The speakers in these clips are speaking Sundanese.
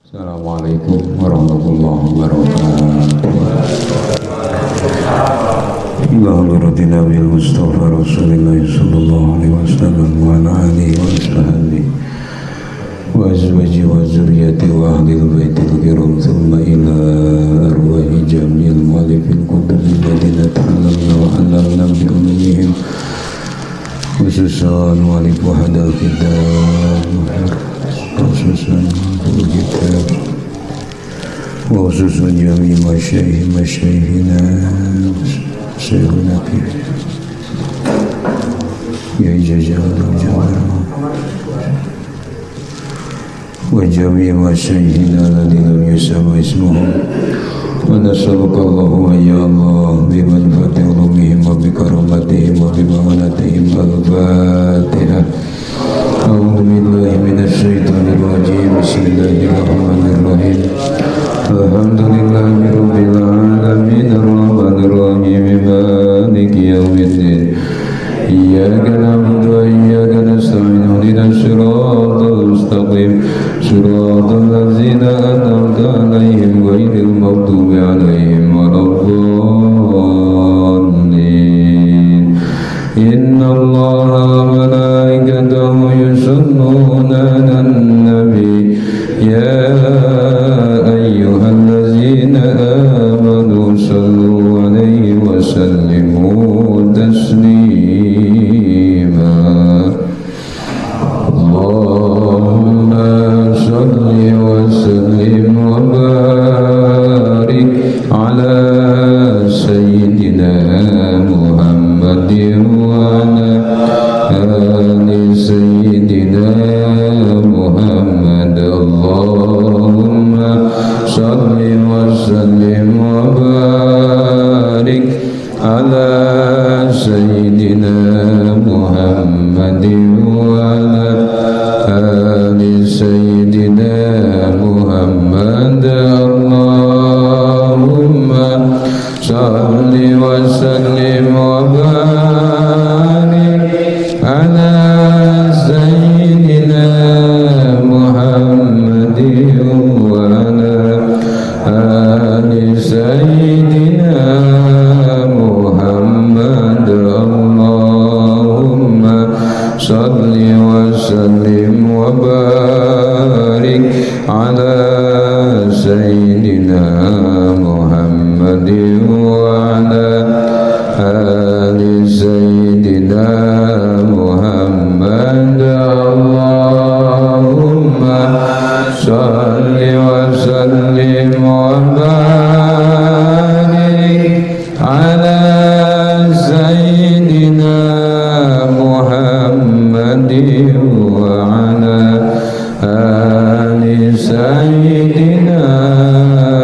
Assalamualaikum warahmatullahi wabarakatuh. Ila hadratin Nabi Mustafa Rasulullah sallallahu alaihi wasallam wa ala alihi wa sahbihi wa azwaji wa zurriyyati wa ahlil baitil kiram, thumma ila arwahi jami'il mu'allifil kutub alladziina ta'allamna wa 'allamna bi ulumihim, khususan walif hadal kitab, khususan kitab, khususan jami' masyayikh masyayikhina syekhuna ya jazal jawar wa jami' masyayikhina alladziina lam yusamma ismuhum. Wa nas'aluka Allahumma ya Allah bi manfaati ulumihim wa bi karamatihim wa bi ma'unatihim. Al-Fatihah. A'udzu billahi minasy syaithanir rajim. Bismillahirrahmanirrahim. Alhamdulillahi rabbil alamin arrahmanir rahim maliki yaumiddin. Iyyaka na'budu wa iyyaka nasta'in ihdinas siratal mustaqim siratal ladzina an'amta 'alaihim ghairil maghdubi 'alaihim waladdallin. Innallaha wa malaikatahu yusholluna 'alan nabi ya ayyuhallazina amanu shallu 'alaihi wa sallimu taslima. Allahumma shalli wa sallim wa barik ala sayyidina Muhammadin wa ala ali sayyidina Muhammad. Allahumma shalli wa sallim wa barik ala sayyidina Muhammadin wa ala ali sayyidina Muhammad. Allahumma shalli wa sallim wa barik ala sayyidina Muhammadin wa ala ali sayyidina Muhammad. Allahumma shalli wa sallim wa barik ala sayyidina Muhammadin wa ala ali sayyidina Muhammad. Allahumma shalli wa sallim wa barik ala sayyidina Muhammadin wa ala ali sayyidina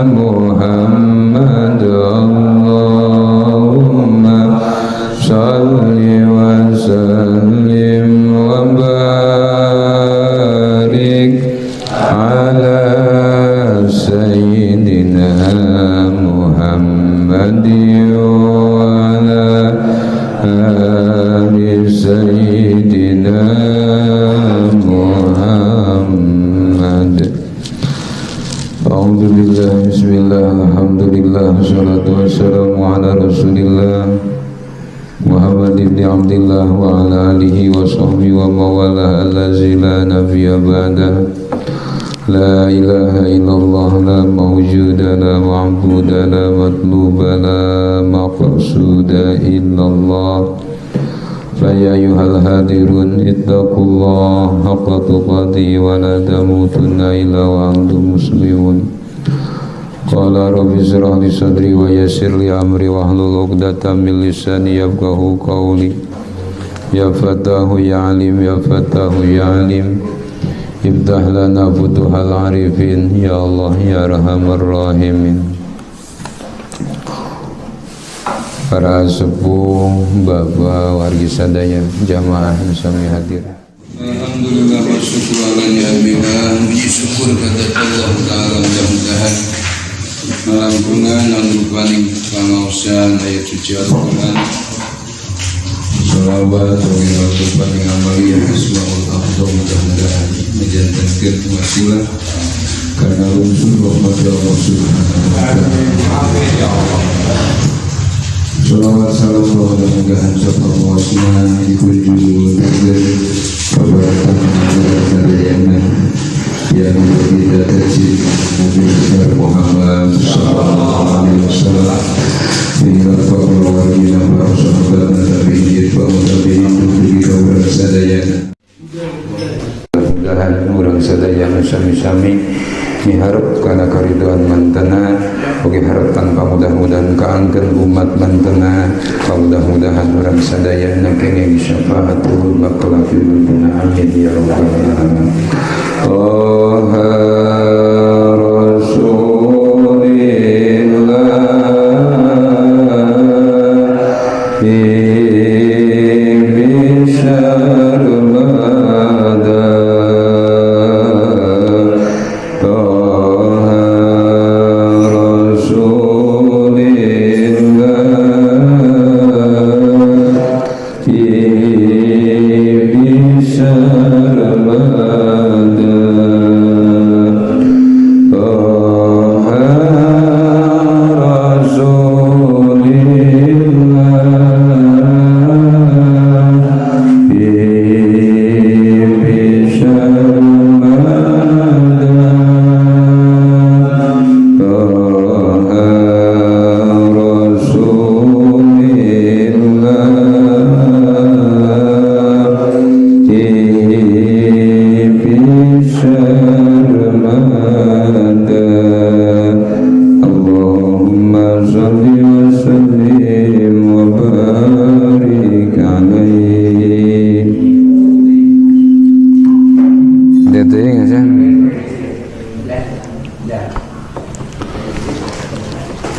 Muhammad. Allahumma shalli wa sallim wa barik ala sayyidina Muhammadin wa ala ali sayyidina Muhammad. A'udzu billahi, bismillah, alhamdulillah, salatu wassalamu ala rasulillah Muhammad ibn Abdillah wa ala alihi wa sahbihi wa mawalah allazi la nabiyya ba'dah. La ilaha illallah, la mawjuda, la ma'buda, la matluba, la maqsuda illallah. Fa ya ayyuhal hadirun ittaqullah haqqa tuqatih wa la tamutunna illa wa antum muslimun. Qala rabbi israh li sadri wa yassir li amri wahlul 'uqdatam min lisani yafqahu qawli. Ya fatahu ya alim, ya fatahu ya alim, iftah lana futuhal arifin, ya Allah ya arhamar rahimin. Para sepuh, bapak, wargi sadaya, jamaah sami hadir. Alhamdulillah wa syukur ala ni'amillah. Puji syukur kepada Allah Ta'ala, mudah-mudahan malangkungan anu paling pangaosan ayat suci Al-Quran, sholawat wa paling amaliyah asmaul afdal, mudah-mudahan menjantankeun wasilah karena unsur rahmat Allah subhanahu wa ta'ala. Amin ya Allah. Salawat salam mudah-mudahan sapamuasna dikunjung keberatan sadayana yang kita tercinta Nabi besar Muhammad sallallahu alaihi wasallam hingga keluarga para sahabat tabi'in wa tabi'in dugi ka urang sadayana. Mudah-mudahan urang sadayana sami-sami miharep kana karidoan mantena, oge hareupan pamudah-mudahan kaangkeun umat mantena, pamudah-mudahan urang sadayana kenging syafaatul bakal fil dunya. Amin ya rabbal alamin. Oh Rasulillah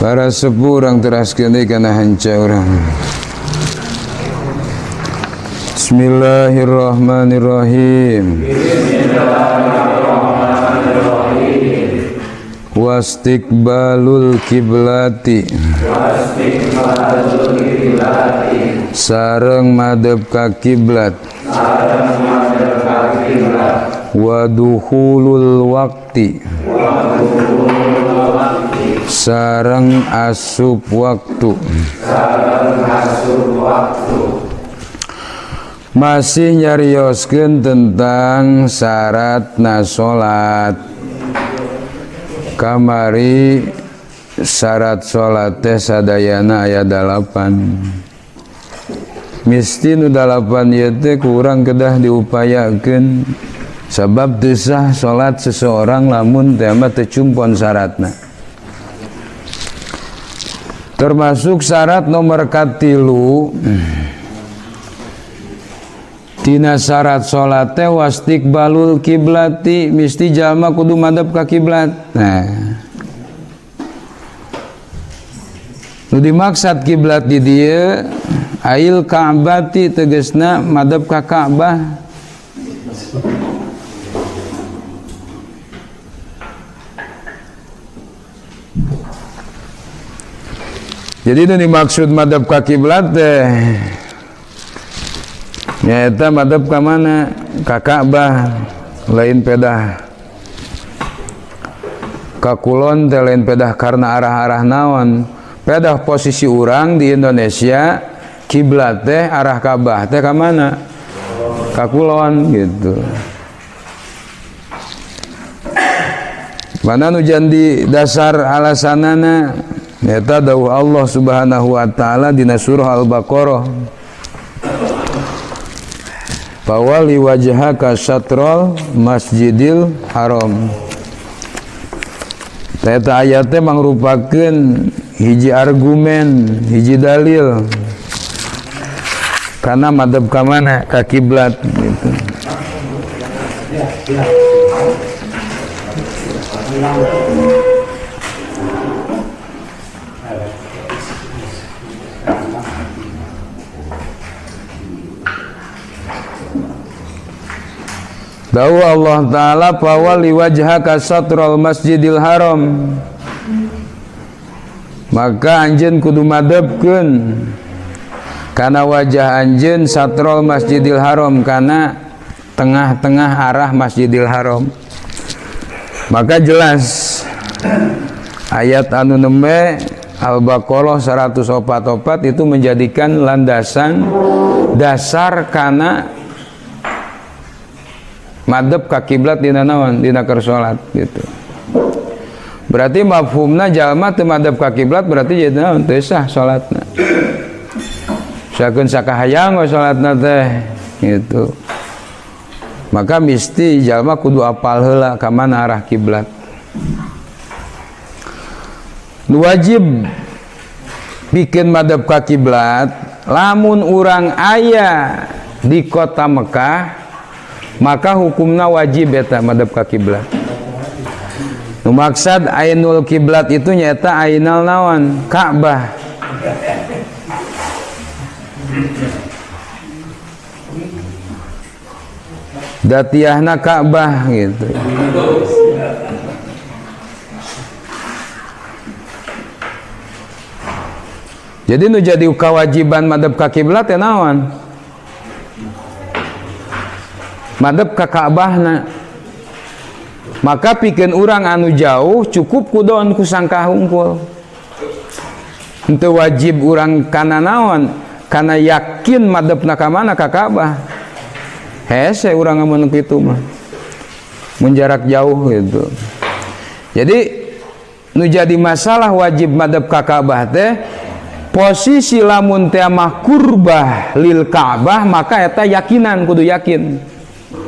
para sepuh urang teraskeun deui kana hanca urang. Bismillahirrahmanirrahim. Wastiqbalul kiblati, sareng madhep ka kiblat, wadukhulul waqti, sareng asup waktu. Masih nyarioskeun tentang syaratna salat. Kamari syarat salat teh sadayana aya 8. Misti nu 8 ieu teh kurang kedah diupayakeun, sabab teu sah salat seseorang lamun teh mah teu cumpon syaratna. Termasuk syarat nomor 3 tina syarat salat teh wastiqbalul kiblati, misti jalma kudu madhep ka kiblat. Nah, nu dimaksad kiblat di dieu ail ka'bati, tegasna madhep ka Ka'bah. Jadi nu dimaksud madhep ka kiblat teh nyaeta madhep ka mana? Ka Ka'bah, lain pedah ka kulon teh, lain pedah karena arah-arah naon. Pedah posisi urang di Indonesia kiblat teh arah Ka'bah teh ka mana? Ka kulon gitu. Mana nu jadi dasar alasanana? Nyata dawuh Allah Subhanahu wa taala dina surah Al-Baqarah. Fawali wajhaka syatrul Masjidil Haram. Eta ayat teh mangrupakeun hiji argumen, hiji dalil. Karena madhep ka mana? Ka kiblat gitu. Dawuh Allah Ta'ala fawali wajhaka syatrul Masjidil Haram. Maka anjeun kudu madhepkeun kana wajah anjeun satrul Masjidil Haram, kana tengah-tengah arah Masjidil Haram. Maka jelas Ayat anu nembe Al-Baqarah 144 itu menjadikan landasan dasar kana madep ka kiblat dina naon, dina keur salat gitu. Berarti mafhumna jalma teu madep ka kiblat berarti jadi naon, teu sah salatna. Sakeun sakahayang we salatna teh gitu. Maka mesti jalma kudu apal heula ka mana arah kiblat. Nu wajib bikin madep ka kiblat lamun urang aya di kota Mekah, maka hukumna wajib eta madep ka kiblat. Nu maksad ainul kiblat itu nyata ainal naon, Ka'bah. Datiahna Ka'bah gitu. Jadi nu jadi kewajiban madep ka kiblat ya naon? Madep ka Ka'bahna. Maka pikeun urang anu jauh cukup kudon ku sangka hungkul. Henteu wajib urang kana naon? Kana yakin madepna ka mana, ka Ka'bah. Hese urang amun kitu mah. Mun jarak jauh gitu. Jadi nu jadi masalah wajib madep ka Ka'bah teh posisi lamun teh mah kurbah lil Ka'bah, maka eta yakinan, kudu yakin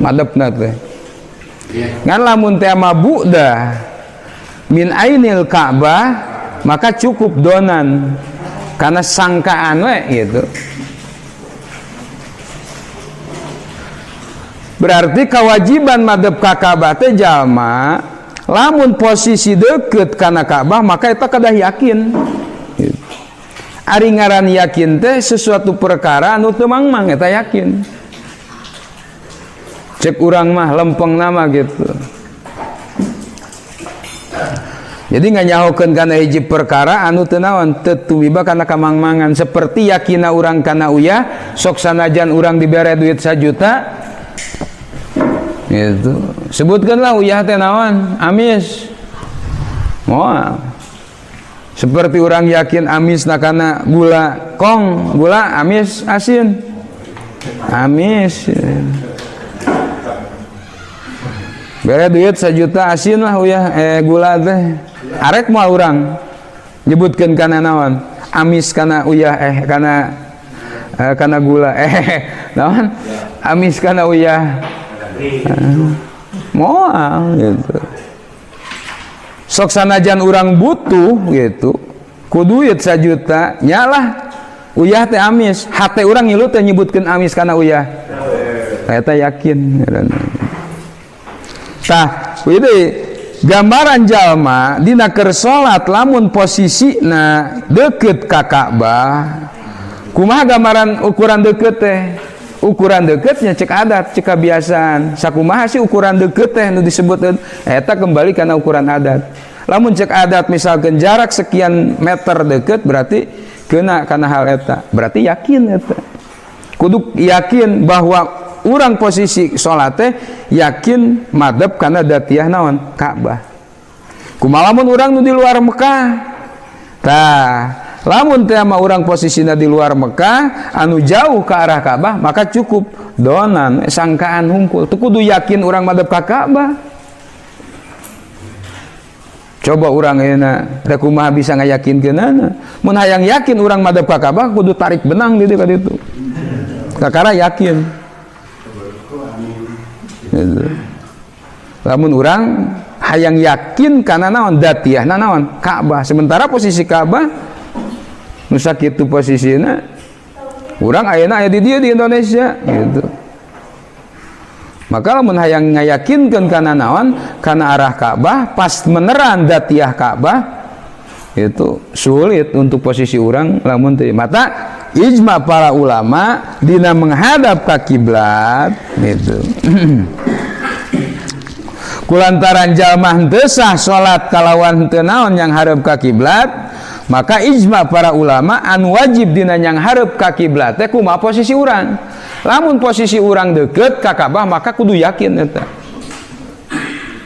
madepna teh. Ngan lamun teh mah bu'da min ainil Ka'bah, maka cukup donan karena sangkaan we gitu. Berarti kewajiban madep ka Ka'bah teh jalma lamun posisi deket kana Ka'bah maka eta kedah yakin. Gitu. Ari ngaran yakin teh sesuatu perkara anu teu mangmang eta yakin. Cek urang mah lempeng nama gitu. Jadi nganyahokeun kana hiji perkara anu teu naon, teu tumiba kana kamangmangan. Seperti yakina urang kana uyah, sok sanajan urang dibere duit 1 juta gitu. Sebutkanlah uyah teh naon, amis. Moal. Seperti orang yakin amis na kana gula kong, gula amis asin. Amis. Bere duit 1 juta asin lah uyah gula teh. Arek moal urang nyebutkeun kana naon? Amis kana uyah kana kana gula naon? Amis kana uyah. Moal gitu. Sok sanajan urang butuh gitu, ku duit 1 juta nyalah uyah teh amis, hate urang ngilu teh nyebutkeun amis kana uyah. Eta yakin. Tah, ini gambaran jalma dina keur salat lamun posisina deukeut ka Ka'bah. Kumaha gambaran ukuran deukeut teh? Ukuran deketnya cek adat, cek kebiasaan. Sakumaha sih ukuran deket teh nu disebut eta kembali karena ukuran adat. Lamun cek adat misalkan jarak sekian meter deket berarti kena karena hal eta. Berarti yakin eta. Kudu yakin bahwa urang posisi salat teh yakin madep karena datiah naon? Ka'bah. Kumaha lamun urang nu di luar Mekah? Tah, lamun teh mah urang posisina di luar Mekah anu jauh ke arah Ka'bah maka cukup donan sangkaan hungkul. Teu kudu yakin urang madep ka Ka'bah. Coba urang ayeuna rek kumaha bisa ngayakinkeunana? Mun hayang yakin urang madep ka Ka'bah kudu tarik benang di dieu ka ditu. Kakara yakin. Gitu. Lamun urang hayang yakin kana naon datiahna naon Ka'bah. Sementara posisi Ka'bah nu sakitu posisina urang ayeuna aya di dieu di Indonesia gitu. Maka lamun hayang ngayakinkeun kana naon kana arah Ka'bah pas meneran datiah Ka'bah itu sulit untuk posisi urang lamun teu. Mata ijma para ulama dina menghadap ka kiblat gitu. Kulantaran jalma henteu sah salat kalawan henteu naon yang hareup ka kiblat, maka ijma para ulama anu wajib dina yang hareup ka kiblat teh kumaha posisi urang. Lamun posisi urang deukeut ka Ka'bah maka kudu yakin eta.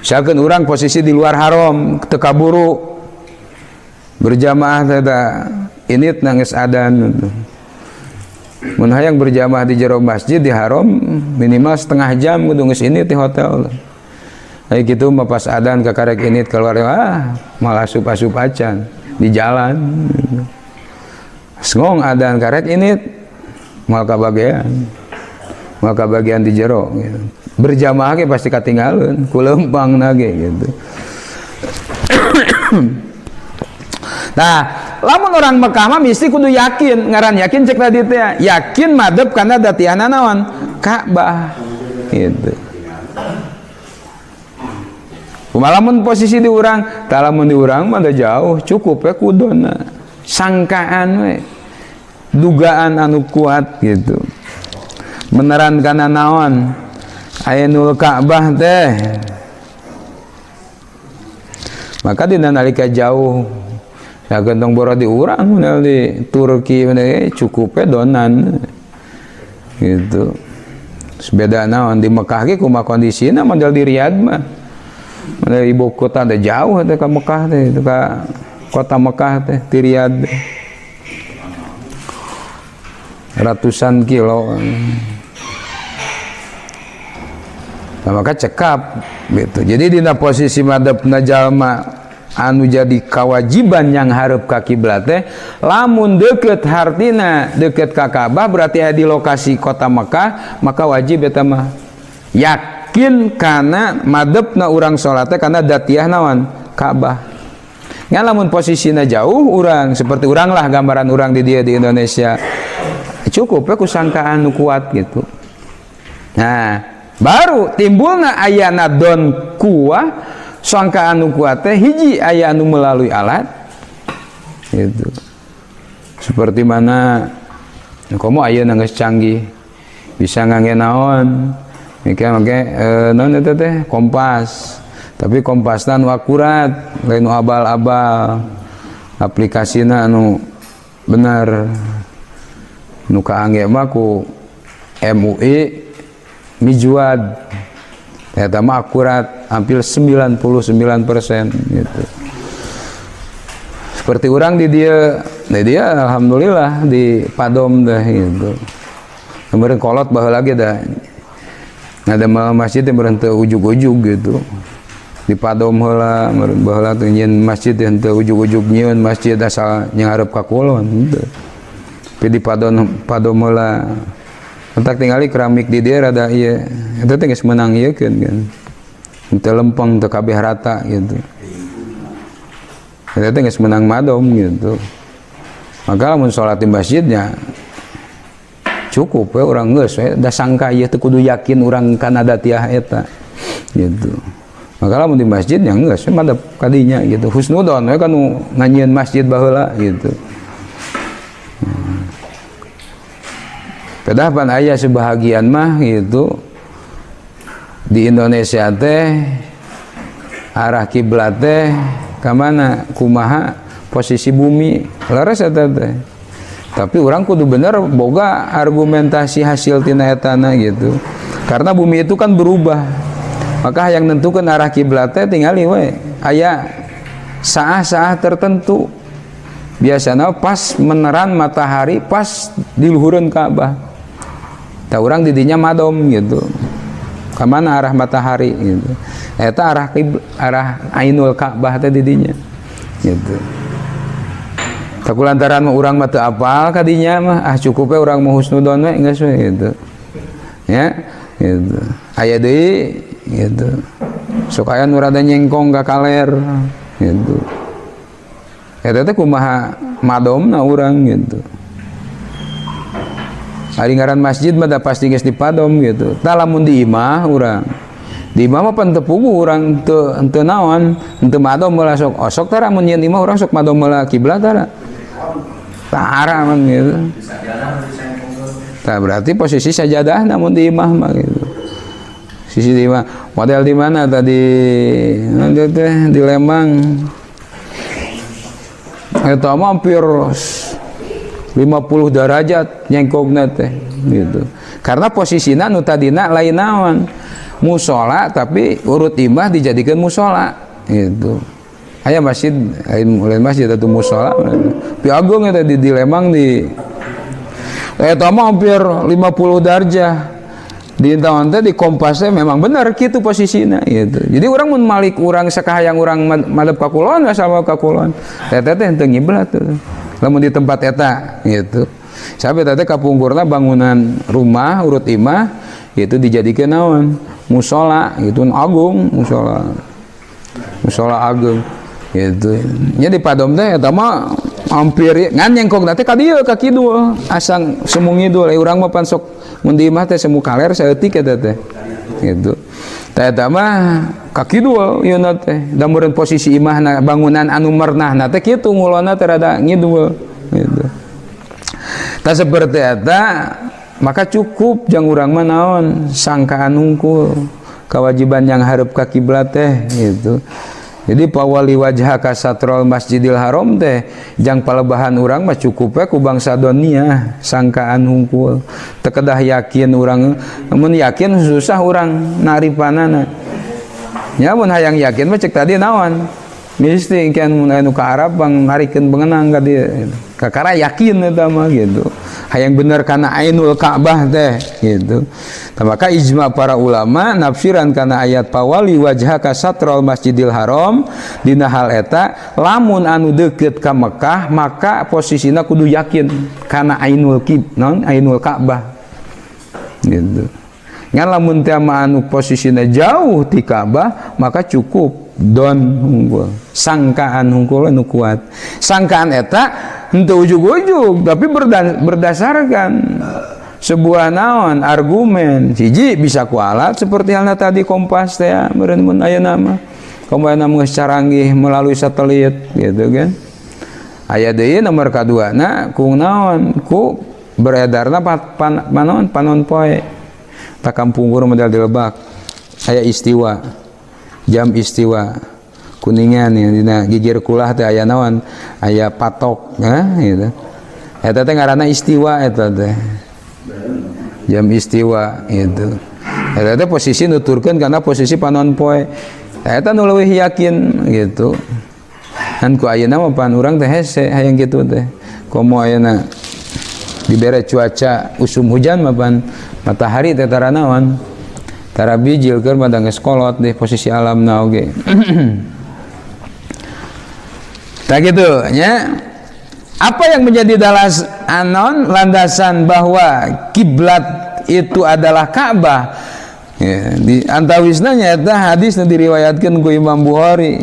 Misalkan orang posisi di luar haram teu kaburu berjamaah teh ini nangis adan gitu. Mun hayang berjamaah di jero masjid di haram minimal setengah jam kudu geus ini di hotel. Kayak gitu mah pas adan kakarek ini keluar, ah malah asup-asup acan di jalan. Sengong adan karek ini moal kabagian. Moal kabagian di jero gitu. Berjamaah ge pasti katinggalin ku lempang ge gitu. Nah, lamun orang Mekah mah mesti kudu yakin, ngaran yakin cek tadi teh, yakin madep karena datiana naon? Ka'bah gitu. Kumaha lamun posisi di urang, tah lamun di urang mah da jauh, cukup we kudona. Sangkaan we. Dugaan anu kuat gitu. Meneran kana naon? Ainul Ka'bah teh. Maka dina nalika jauh ya gentong boro di urang model di Turki model cukup we donan gitu. Beda naon di Mekah ge kumaha kondisina model di Riyadh mah. Model ibu kota teh jauh teh ka Mekah teh itu ka kota Mekah teh di Riyadh. Ratusan kilo. Nah, maka cekap gitu. Jadi dina posisi madepna jalma anu jadi kewajiban yang hareup ka kiblat teh lamun deket hartina deket ka Ka'bah berarti aya di lokasi kota Mekah, maka wajib eta mah yakin kana madepna urang salat teh kana datiah naon Ka'bah. Ngan lamun posisina jauh urang seperti urang lah gambaran urang di dia di Indonesia cukup we ku sangkaan nu kuat gitu. Nah, baru timbulna ayana don kuah sangkaan nu kuat teh hiji aya anu melalui alat gitu. Seperti mana komo ayeuna geus canggih bisa ngangge naon make make naon eta teh kompas, tapi kompasna nu akurat lain nu abal-abal, aplikasina anu bener nu kaangge mah ku MUI Mijuad eta mah akurat hampir 99% gitu. Seperti orang di dia alhamdulillah di Padom dah gitu. Kemarin kolot baheula lagi dah. Ngadamel masjid teh meureun teu ujug-ujug gitu. Di Padom heula meureun baheula teh nyieun masjid teh teu ujug-ujug nyieun masjid asal nyanghareup ka kulon gitu. Tapi di Padom heula entak tingali keramik di dia rada ieu eta teh geus meunang ieu kan kan. Teu lempeng teu kabeh rata gitu. Eta teh geus meunang madom gitu. Maka lamun salat di masjidnya cukup we urang geus we da sangka ieu teu kudu yakin urang kana datiah eta gitu. Maka lamun di masjidnya geus we madep kadinya gitu. Husnudon we kan nu nganyieun masjid baheula gitu. Pedah pan aya sebahagian mah gitu di Indonesia teh arah kiblat teh ka mana kumaha posisi bumi leres eta teh. Tapi orang kudu bener boga argumentasi hasil tina etana gitu. Karena bumi itu kan berubah. Maka yang nentukan arah kiblat teh tingali we aya saah-saah tertentu. Biasana pas meneran matahari pas di luhureun Ka'bah. Tah urang didinya madom gitu. Ka mana arah matahari gitu. Eta arah arah ainul Ka'bah teh didinya gitu. Tah kulantaran mah urang mah teu apal kadinya mah ah cukup we urang mah husnudon we geus we gitu. Ya, gitu. Aya deui gitu. Sok aya nu rada nyengkong ka kaler gitu. Eta teh kumaha madomna urang gitu. Ari ngaran masjid mah da pasti geus di padom gitu. Tah lamun di imah urang. Di imah mah pan teu puguh urang teu teu naon, teu madom meula sok osok tara mun nyieun imah urang sok madom meula kiblat tara. Tara man gitu. Tah berarti posisi sajadah namun di imah mah gitu. Sisi di imah model di mana tadi? Nanti teh di Lembang. Eta mah hampir 50 derajat nyengkogna teh gitu. Karena posisina nu tadina lain naon. Musola tapi urut imah dijadikan musola gitu. Aya masjid, lain masjid atau musola. Pi agung eta di Lembang di eta mah hampir 50 darjah. Di intawan teh di kompasnya memang benar kitu posisinya gitu. Jadi urang mun malik urang sakahayang urang madep ka kulon sama ka kulon. Eta teh henteu ngiblat tuh. Lamun di tempat eta gitu. Sampai teh kapungkurna bangunan rumah urut imah itu dijadikan naon? Musola gitu agung, musola. Musola agung gitu. Nya di Padom teh eta mah hampir ngan nyengkok teh ka dieu ka kidul asang semu ngidul urang mah pan sok mun di imah teh semu kaler saeutik eta teh gitu. Tah eta mah ka kidul ieu teh da meureun posisi imahna bangunan anu mernahna teh kitu ngulonna teh rada ngidul gitu. Tah seperti eta maka cukup jang urang mah naon sangkaan hungkul kewajiban yang hareup ka kiblat teh gitu. Jadi pawali wajhaka satrol Masjidil Haram teh jang palebahan urang mah cukup we ku bangsa dunia sangkaan hungkul. Teu kedah yakin urang, mun yakin susah urang naripanana. Nya mun hayang yakin mah cek tadi naon? Mesti kan mun anu ka Arab bang narikeun bengenang ka dieu. Kakara yakin eta mah gitu. Hayang bener kana ainul Ka'bah teh gitu. Tah maka ijma para ulama nafsiran kana ayat pawali wajhaka satrol Masjidil Haram dina hal eta lamun anu deukeut ka Mekah maka posisina kudu yakin kana ainul kib non ainul Ka'bah gitu. Ngan lamun teh mah anu posisina jauh ti Ka'bah maka cukup don hungkul sangkaan hungkul anu kuat. Sangkaan eta henteu ujug-ujug tapi berdasarkan sebuah naon argumen hiji bisa ku alat seperti halna tadi kompas teh meureun mun aya nama kompas geus caranggih melalui satelit gitu kan. Aya deui nomor kaduana ku naon ku beredarna panon panon poe ta kampungkur model di Lebak aya istiwa jam istiwa kuningan ya dina gigir kulah teh aya naon aya patok nah gitu eta teh ngaranna istiwa eta teh jam istiwa gitu eta teh posisi nuturkeun kana posisi panon poe eta nu leuwih yakin gitu kan ku ayeuna mah pan urang teh hese hayang kitu teh komo ayeuna dibere cuaca usum hujan mah pan matahari teh tara naon tara bijil keur mah geus kolot di posisi alamna oge. Tah kitu nya. Apa yang menjadi dalas anon landasan bahwa kiblat itu adalah Ka'bah? Ya, di antawisna nyaeta hadis nu diriwayatkeun ku Imam Bukhari.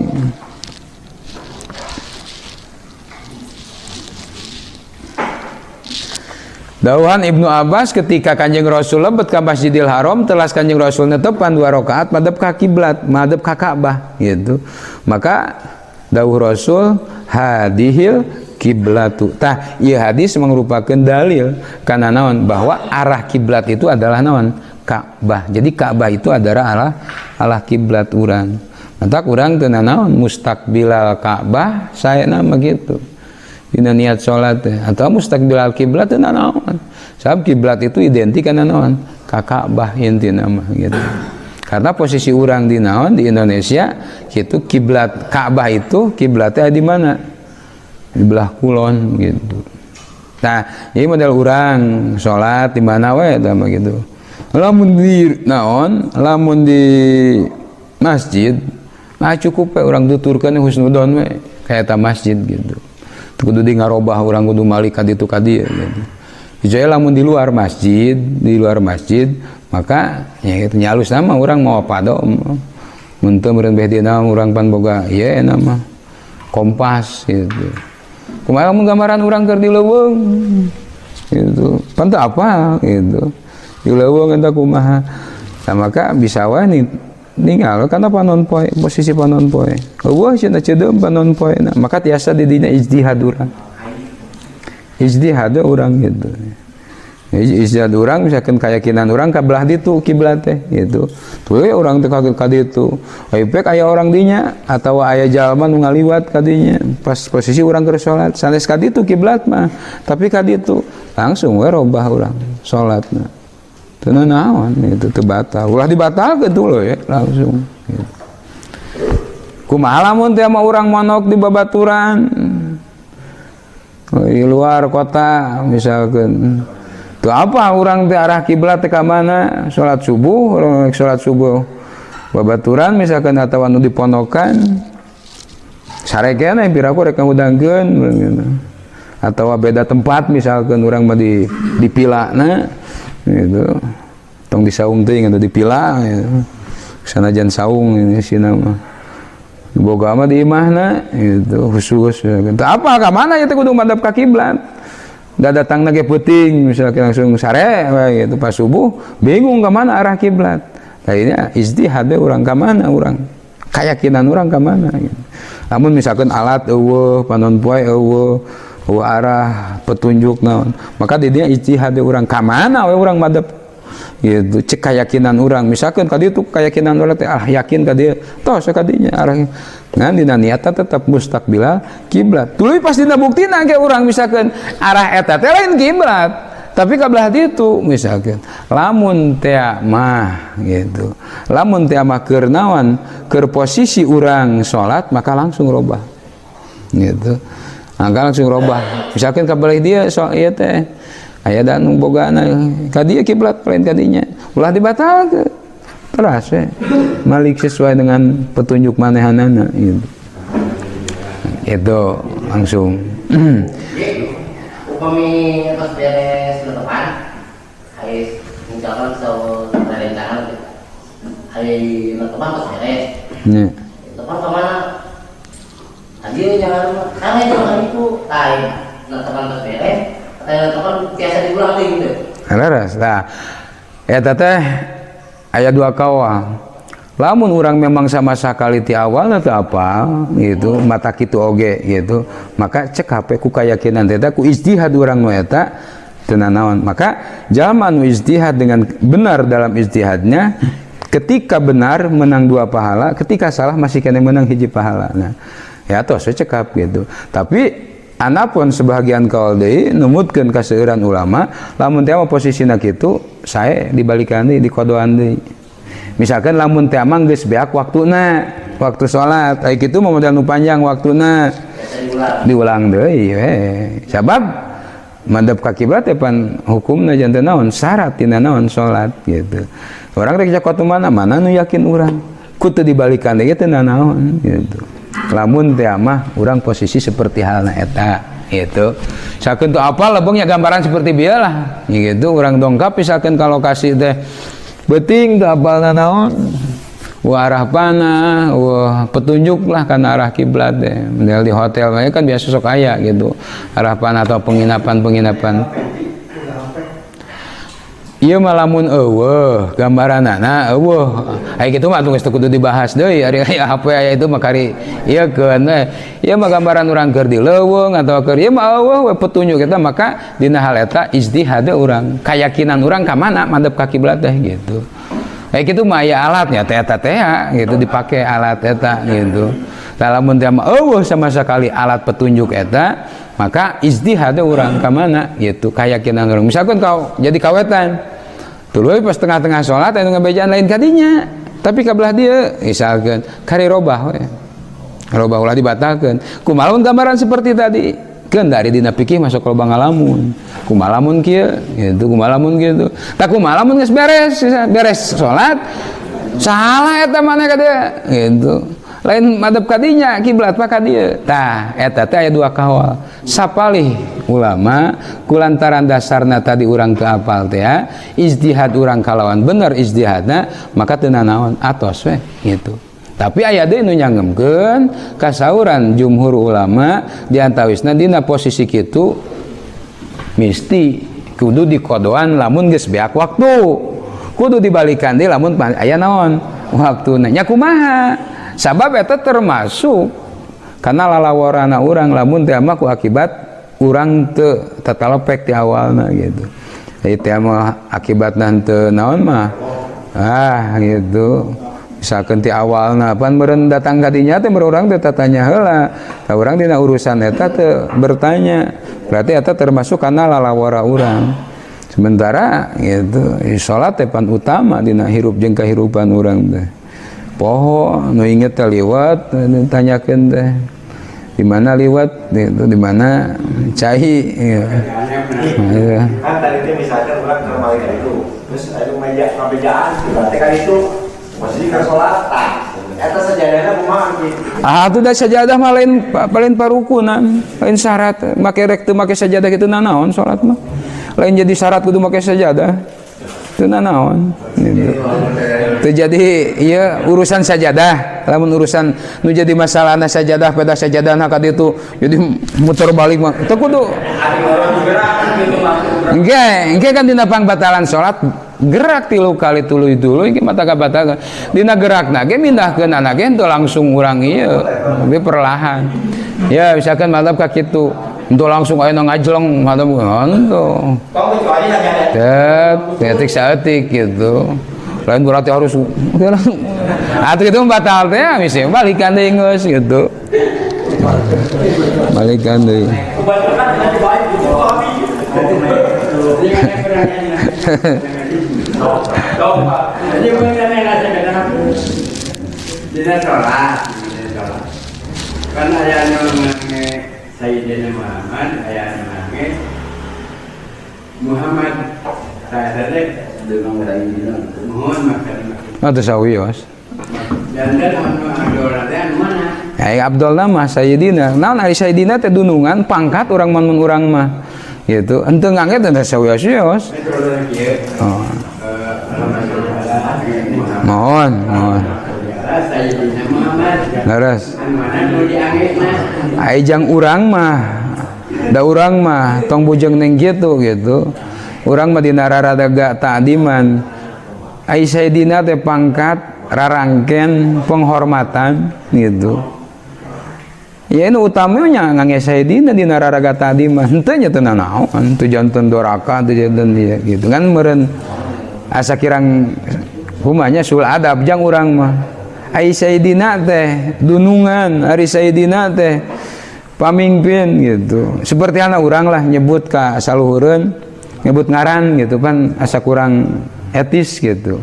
Dauhan Ibnu Abbas ketika Kanjeng Rasul lebet ka Masjidil Haram telas Kanjeng Rasul netepan 2 rakaat madhep ka kiblat, madhep ka Ka'bah gitu. Maka dawuh Rasul hadihil kiblatu. Tah ieu hadis merupakan dalil kana naon bahwa arah kiblat itu adalah naon? Ka'bah. Jadi Ka'bah itu adalah arah kiblat urang. Mantak urang teu nanaon mustaqbilal Ka'bah saena mah gitu. Dina niat salat teh atau mustaqbilal kiblat teu nanaon. Sabab kiblat itu identik kana naon? Ka Ka'bah intina mah gitu. Karena posisi urang di naon di Indonesia gitu kiblat Ka'bah itu kiblatnya di mana? Di belah kulon gitu. Nah, jadi model urang salat di mana we eta mah gitu. Lamun di naon, lamun di masjid, nah cukup we urang tuturkeun husnudon we ka eta masjid gitu. Kudu di ngarobah urang kudu malik ka ditu ka dieu gitu. Kecuali lamun di luar masjid, maka ya gitu nyalus nama urang mau apa do mun teu meureun beh dina urang pan boga ieu nama kompas gitu. Kumaha mun gambaran urang keur di leuweung gitu. Pan teu apa gitu. Di leuweung eta kumaha. Nah, maka bisa wae ningal karena panon poe, posisi panon poe. Eueuh cenah ceudeum panon poe. Nah, maka tiasa di dinya ijtihad urang. Ijtihad urang gitu. Ijtihad urang misalkan keyakinan urang ka belah ditu kiblat teh gitu. Tuh we urang teh ka ditu. Aya aya orang dinya atawa aya jalma nu ngaliwat ka dinya pas posisi urang keur salat sanes ka ditu kiblat mah, tapi ka ditu langsung we robah urang salatna. Teu naon itu, teu batal. Ulah dibatalkeun tuh loh ya langsung gitu. Kumaha lamun teh mah urang monok di babaturan di luar kota misalkan, tuh apa orang teh arah kiblat teh ka mana salat subuh, urang salat subuh babaturan misalkan atau anu dipondokan sare keneh, piraku rek ngudangkeun gitu. Atau beda tempat misalkan, urang mah di dipilana gitu, tong di saung teuing atau dipila gitu. Sanajan saung ini sina mah boga mah di imahna gitu khusus gitu. Apa ka mana ya teh kudu madep ka kiblat da datang ge peuting misalkan, langsung sare we gitu, pas subuh bingung ke mana arah kiblat. Nah, ini ijtihad we urang, ka mana urang keyakinan urang ka mana gitu. Namun misalkan alat euweuh, panon poe euweuh, euweuh arah petunjuk naon, maka di dinya ijtihad urang ka mana we urang madep gitu, cek keyakinan urang. Misalkan ka ditu keyakinan urang teh ah yakin ka dieu, tos ka dinya arah, ngan dina niatna tetap mustaqbilal kiblat. Tuluy pas dina buktina ge urang misalkan arah eta teh lain kiblat tapi ka belah ditu misalkan, lamun teh mah gitu, lamun teh mah keur naon, keur posisi urang salat, maka langsung robah gitu, maka langsung robah. Misalkan ka belah dieu so ieu teh aya dan bogana ka dieu kiblat lain ka dinya, ulah dibatalkeun, teras we malik sesuai dengan petunjuk manehanana gitu, itu langsung. Upami pas beres netepan, hari misalkan so rencana gitu. Hari netepan pas beres. Netepan ke mana? Tadi jangan karena jangan itu, tai netepan pas beres, tai netepan biasa diulang deui gitu. Leres. Nah, eta teh aya dua kaul. Lamun urang memang sama sekali ti awal atau apa gitu, mata kitu oge gitu, maka cek HP ku keyakinan teh ku ijtihad urang nu eta teu nanaon. Maka jalma nu ijtihad dengan benar dalam ijtihadnya, ketika benar menang dua pahala, ketika salah masih kena menang hiji pahala. Nah, ya tos we cekap gitu. Tapi anapun sebagian kaul deui numutkeun kaseueuran ulama, lamun teh mah posisina kitu sae dibalikan deui, dikodoan deui. Misalkan lamun teh mah geus beak waktuna, waktu salat aya kitu mah model nu panjang waktuna, Biasa diulang. Diulang deui we. Sabab madep ka kiblat teh pan hukumna janten naon, syarat tina naon, salat gitu. Urang rek cokot mana mana nu yakin urang ku teu dibalikan deui teu naon gitu. Lamun teh mah urang posisi seperti halna eta gitu. Sakeun teu apal lebongnya gambaran seperti bieu lah gitu, urang dongkap misalkan ka lokasi teh beuting teu apal naon, wah arah panah, wah petunjuk lah karena arah kiblat deh. Model di hotel kan biasa sok aya gitu, arah panah atau penginapan-penginapan. Ieu mah lamun euweuh gambaranana euweuh. Aya kitu mah atuh geus teu kudu dibahas deui, ari aya HP aya itu mah kari ieu keun we. Ieu mah gambaran urang keur di leuweung atau keur ieu mah euweuh we petunjuk eta, maka dina hal eta ijtihad urang, keyakinan urang ka mana madep ka kiblat teh gitu. Kayak gitu mah aya alatnya teh eta teh gitu, dipake alat eta gitu. Tah lamun teh mah euweuh sama sekali alat petunjuk eta, maka ijtihad urang ka mana gitu, keyakinan urang. Misalkan kau jadi kawetan, tuluy pas tengah-tengah sholat anu ngabejaan lain kadinya, tapi ka belah dieu misalkan, kari robah we. Robah ulah dibatalkeun. Kumaha lamun gambaran seperti tadi? Keun dari dina fikih masuk loba ngalamun. Kumaha lamun kieu gitu, kumaha lamun kieu. Tah kumaha lamun geus beres, beres salat, salah eta mana ka dieu gitu. Lain madep ka dinya kiblat mah ka dieu. Tah eta teh aya dua kaul. Sapalih ulama kulantaran dasarna tadi urang teu apal teh ya, ijtihad urang kalawan bener ijtihadna maka teu nanaon atos we gitu. Tapi aya deui nu nyanggemkeun kasauran jumhur ulama diantawisna dina posisi kitu misti kudu dikodoan lamun geus beak waktu. Kudu dibalikan deui lamun aya naon waktuna. Nya kumaha? Sabab eta termasuk karena lalawarana urang lamun teh mah ku akibat urang teu tatalepek di awalna gitu. Jadi teh mah akibatna teu naon mah ah gitu. Misalkan ti awalna pan meureun datang ka dinya teh meureun urang teh tatanya heula. Tah urang dina urusan eta teu bertanya. Berarti eta termasuk kana lalawara urang. Sementara gitu salat teh pan utama dina hirup jeung kahirupan urang teh. Poho nu inget teh liwat tanyakeun teh. Di mana liwat gitu, di mana cai gitu. Nah, kan tadi teh misalkan urang ke malaikat itu terus aya meja ngabejaan berarti kan itu posisi keur salat tah eta sajadahna kumaha gitu. Ah atuh da sajadah mah lain parukunan, lain syarat. Make rek teu make sajadah kitu nanaon salat mah. Lain jadi syarat kudu make sajadah. Teu nanaon gitu. Teu jadi ieu urusan sajadah. Lamun urusan nu jadi masalahna sajadah pada sajadahna ka ditu jadi muter balik mah teu kudu. Engke kan dina pangbatalan salat gerak 3 kali tuluy-tuluy ge mata kabatalkeun. Dina gerakna ge mindahkeun anak ge henteu langsung urang ieu, tapi perlahan. Ya misalkan madhab ka kitu, henteu langsung aya nu ngajleng madhab henteu. Tet, etik saeutik gitu. Lain berarti harus langsung. Atuh itu batal teh misalnya balikan deui geus gitu. Balikan deui. Dina sholat, kan aya nu ngange Sayyidina Muhammad, aya nu ngange Muhammad. Saya teh mohon makan. Atuh sawios. Dan anu Abdul teh anu mana? Ai Abdul mah Sayyidina. Naon ari Sayyidina teh dunungan pangkat urang mun urang mah. Gitu. Henteu ngange teh sawios-wios. Oh. Mohon, mohon. Leres. Ai jang urang mah, da urang mah tong bujeng neng gitu gitu. Urang mah dina raradaga ta'diman. Ai Sayyidina teh pangkat rarangken penghormatan gitu. Ya ini utamanya ngange Sayyidina dina raraga ta'diman. Henteu nya teu nanaon, teu janten doraka, teu janten ieu gitu. Kan meureun asa kirang humanya sul adab jang urang mah. Ai Sayyidina teh dunungan, ari Sayyidina teh pamimpin gitu. Seperti anak urang lah nyebut ka saluhureun, nyebut ngaran gitu pan asa kurang etis gitu.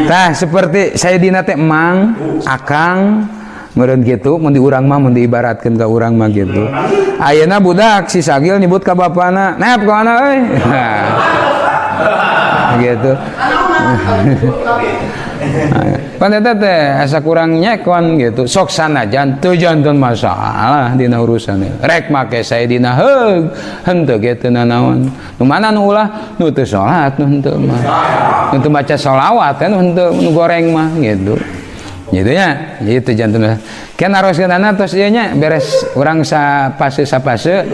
Tah seperti Sayyidina teh mang, akang meureun gitu, mun di urang mah mun diibaratkeun ka urang mah gitu. Ayeuna budak si Sagil nyebut ka bapana, "Nep ka mana euy?" Gitu. Pan eta teh asa kurang nyekon gitu. Sok sanajan teu janten masalah dina urusan. Rek make Sayyidina heug henteu ge teu nanaon. Nu mana nu ulah nu teu salat nu henteu mah. Nu teu maca sholawat nu henteu nu goreng mah gitu. Gitu nya, gitu janten. Ken naroskeunana tos ieu nya beres urang sapase-sapase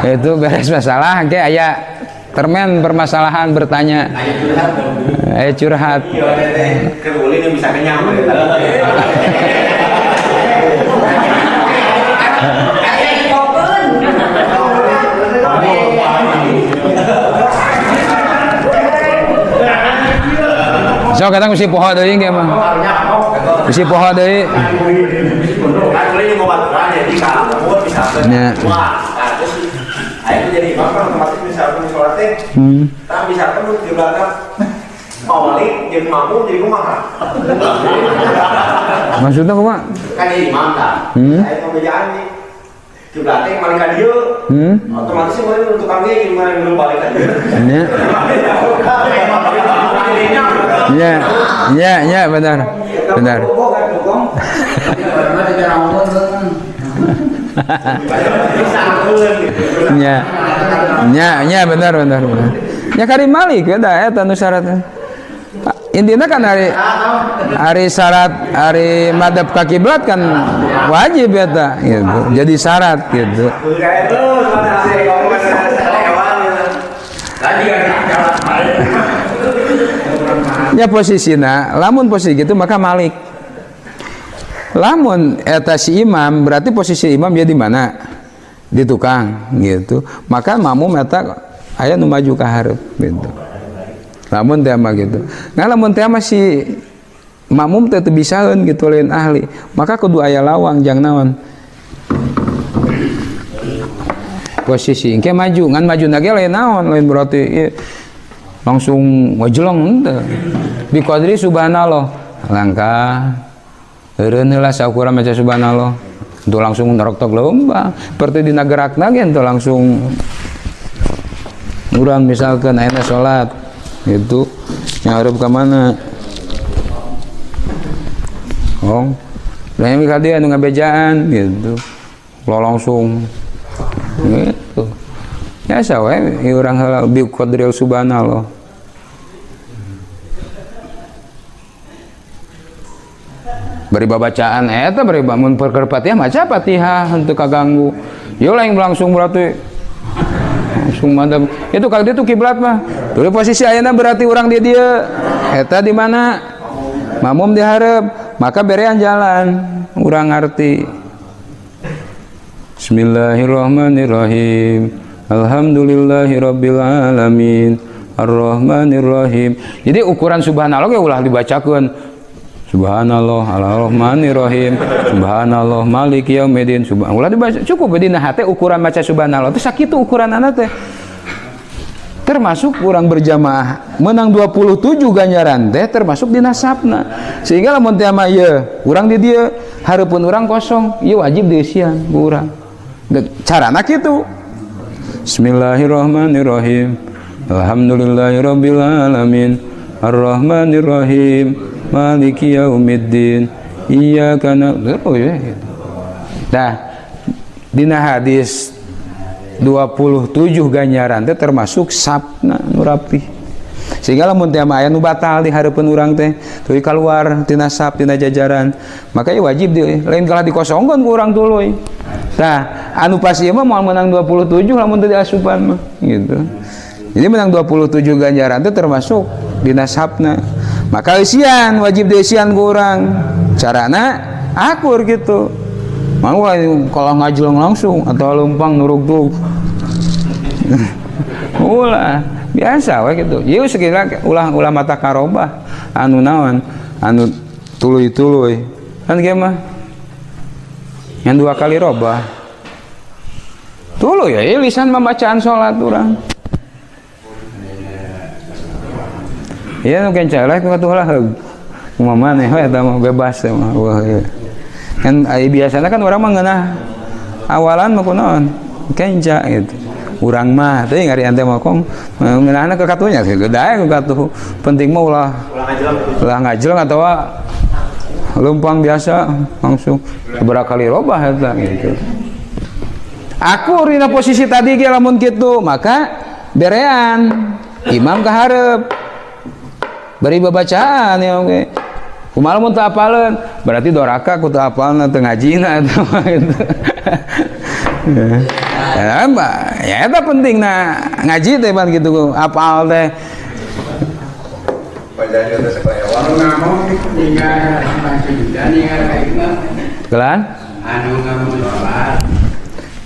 itu beres masalah ge aya termen permasalahan bertanya. Curhat. Bisa kenyang. So kadang mesti poho deui ge mah. Mesti poho deui. Nya. Ayo jadi imam kan otomatis misalkan sholat teh, tapi misalkan di belakang mawali jadi mampu jadi kumaha. Maksudnya kumaha? Kan jadi imam tah. Ayo pembejaan nih. Di belakang balik ka dieu. Otomatis mun tukang ge gimana belum balik ka dieu. Nya. Nya, nya, nya benar. Benar. Nya. Nya, nya benar benar benar. Nya kari malik ya da eta nu syaratna. Intinya kan hari syarat hari madhab ka kiblat kan wajib ya ta gitu. Jadi syarat gitu. Ya posisina, lamun posisi gitu maka malik. Lamun eta si imam berarti posisi imam dia di mana? Di tukang gitu. Maka makmum eta aya nu maju ka hareup gitu. Lamun teh mah gitu. Nah lamun teh mah si makmum teh teu bisaeun gitu lain ahli. Maka kudu aya lawang jang naon? Posisi engke maju ngan maju nage lain naon lain berarti ieu langsung ngajeleng henteu. Bi qadri subhanallah langkah eureun heula saukuran maca subhanallah. Untuk langsung nerok tok lomba seperti dina gerakna ge henteu langsung urang misalkan ayeuna salat gitu nyahareup ka mana? Oh, lain ka dieu anu ngabejaan gitu. Lo langsung gitu. Biasa we urang heula bi qadril subhanallah. Bari babacaan eta bari mun perkara Fatihah maca Fatihah henteu kaganggu. Ieu lain langsung berarti langsung madam. Itu kalau dia tuh kiblat mah. Tuluy posisi ayeuna berarti urang di dieu. Eta di mana? Makmum dihareup, maka berean jalan urang ngarti. Bismillahirrahmanirrahim. Alhamdulillahirabbil alamin. Arrahmanirrahim. Jadi ukuran subhanallah ge ulah dibacakeun. Subhanallah arrahmanirrahim. Subhanallah maliki yaumiddin. Subhanallah dibaca cukup dina hate ukuran maca subhanallah teh sakitu ukuranana teh. Termasuk urang berjamaah menang 27 ganjaran teh termasuk dina sapna. Sehingga lamun teh mah ieu urang di dieu hareupeun urang kosong, ieu wajib dieusian ku urang. Carana kitu. Bismillahirrahmanirrahim. Alhamdulillahirabbil alamin. Arrahmanirrahim. Maliki yaumiddin. Iyyaka na'budu. Oh ya gitu. Nah, dina hadis 27 ganjaran teh termasuk sapna nu rapih. Sehingga lamun teh aya nu batal di hareupeun urang teh, tuluy kaluar tina sap tina jajaran, maka ieu wajib di lain kalah dikosongkeun ku urang tuluy. Tah, anu pas ieu mah moal menang 27 lamun teu diasupan mah gitu. Jadi menang 27 ganjaran teh termasuk dina sapna. Maka eusian wajib dieusian ku urang. Carana akur gitu. Mau kalau ngajeleng langsung atau lumpang nurug-turug. Ulah biasa we gitu. Ieu sekira ulah mata karobah anu naon anu tuluy-tuluy. Kan ge mah yang dua kali robah. Tuluy ya lisan membacaan salat urang. Ieu nu kenca lah ku lah heug. Kumaha maneh we eta mah bebas mah. Wah ieu. Kan biasanya kan orang mah ngeunah awalan mah kunaon kenca gitu. Urang mah teh ngari ante mah kong ngeunahna ke katunya gitu dae ke katuh. Penting mah ulah ngajeleng atawa lempang biasa langsung beberapa kali robah eta gitu. Aku rina posisi tadi ge lamun kitu maka berean imam kahareup bari babacaan ya oke. Kumaha mun teu apaleun berarti doraka ku teu apalna teu ngajina eta mah gitu. Ya, ya eta penting nah ngaji teh ban kitu apal teh. Kelan? Anu ngamun salat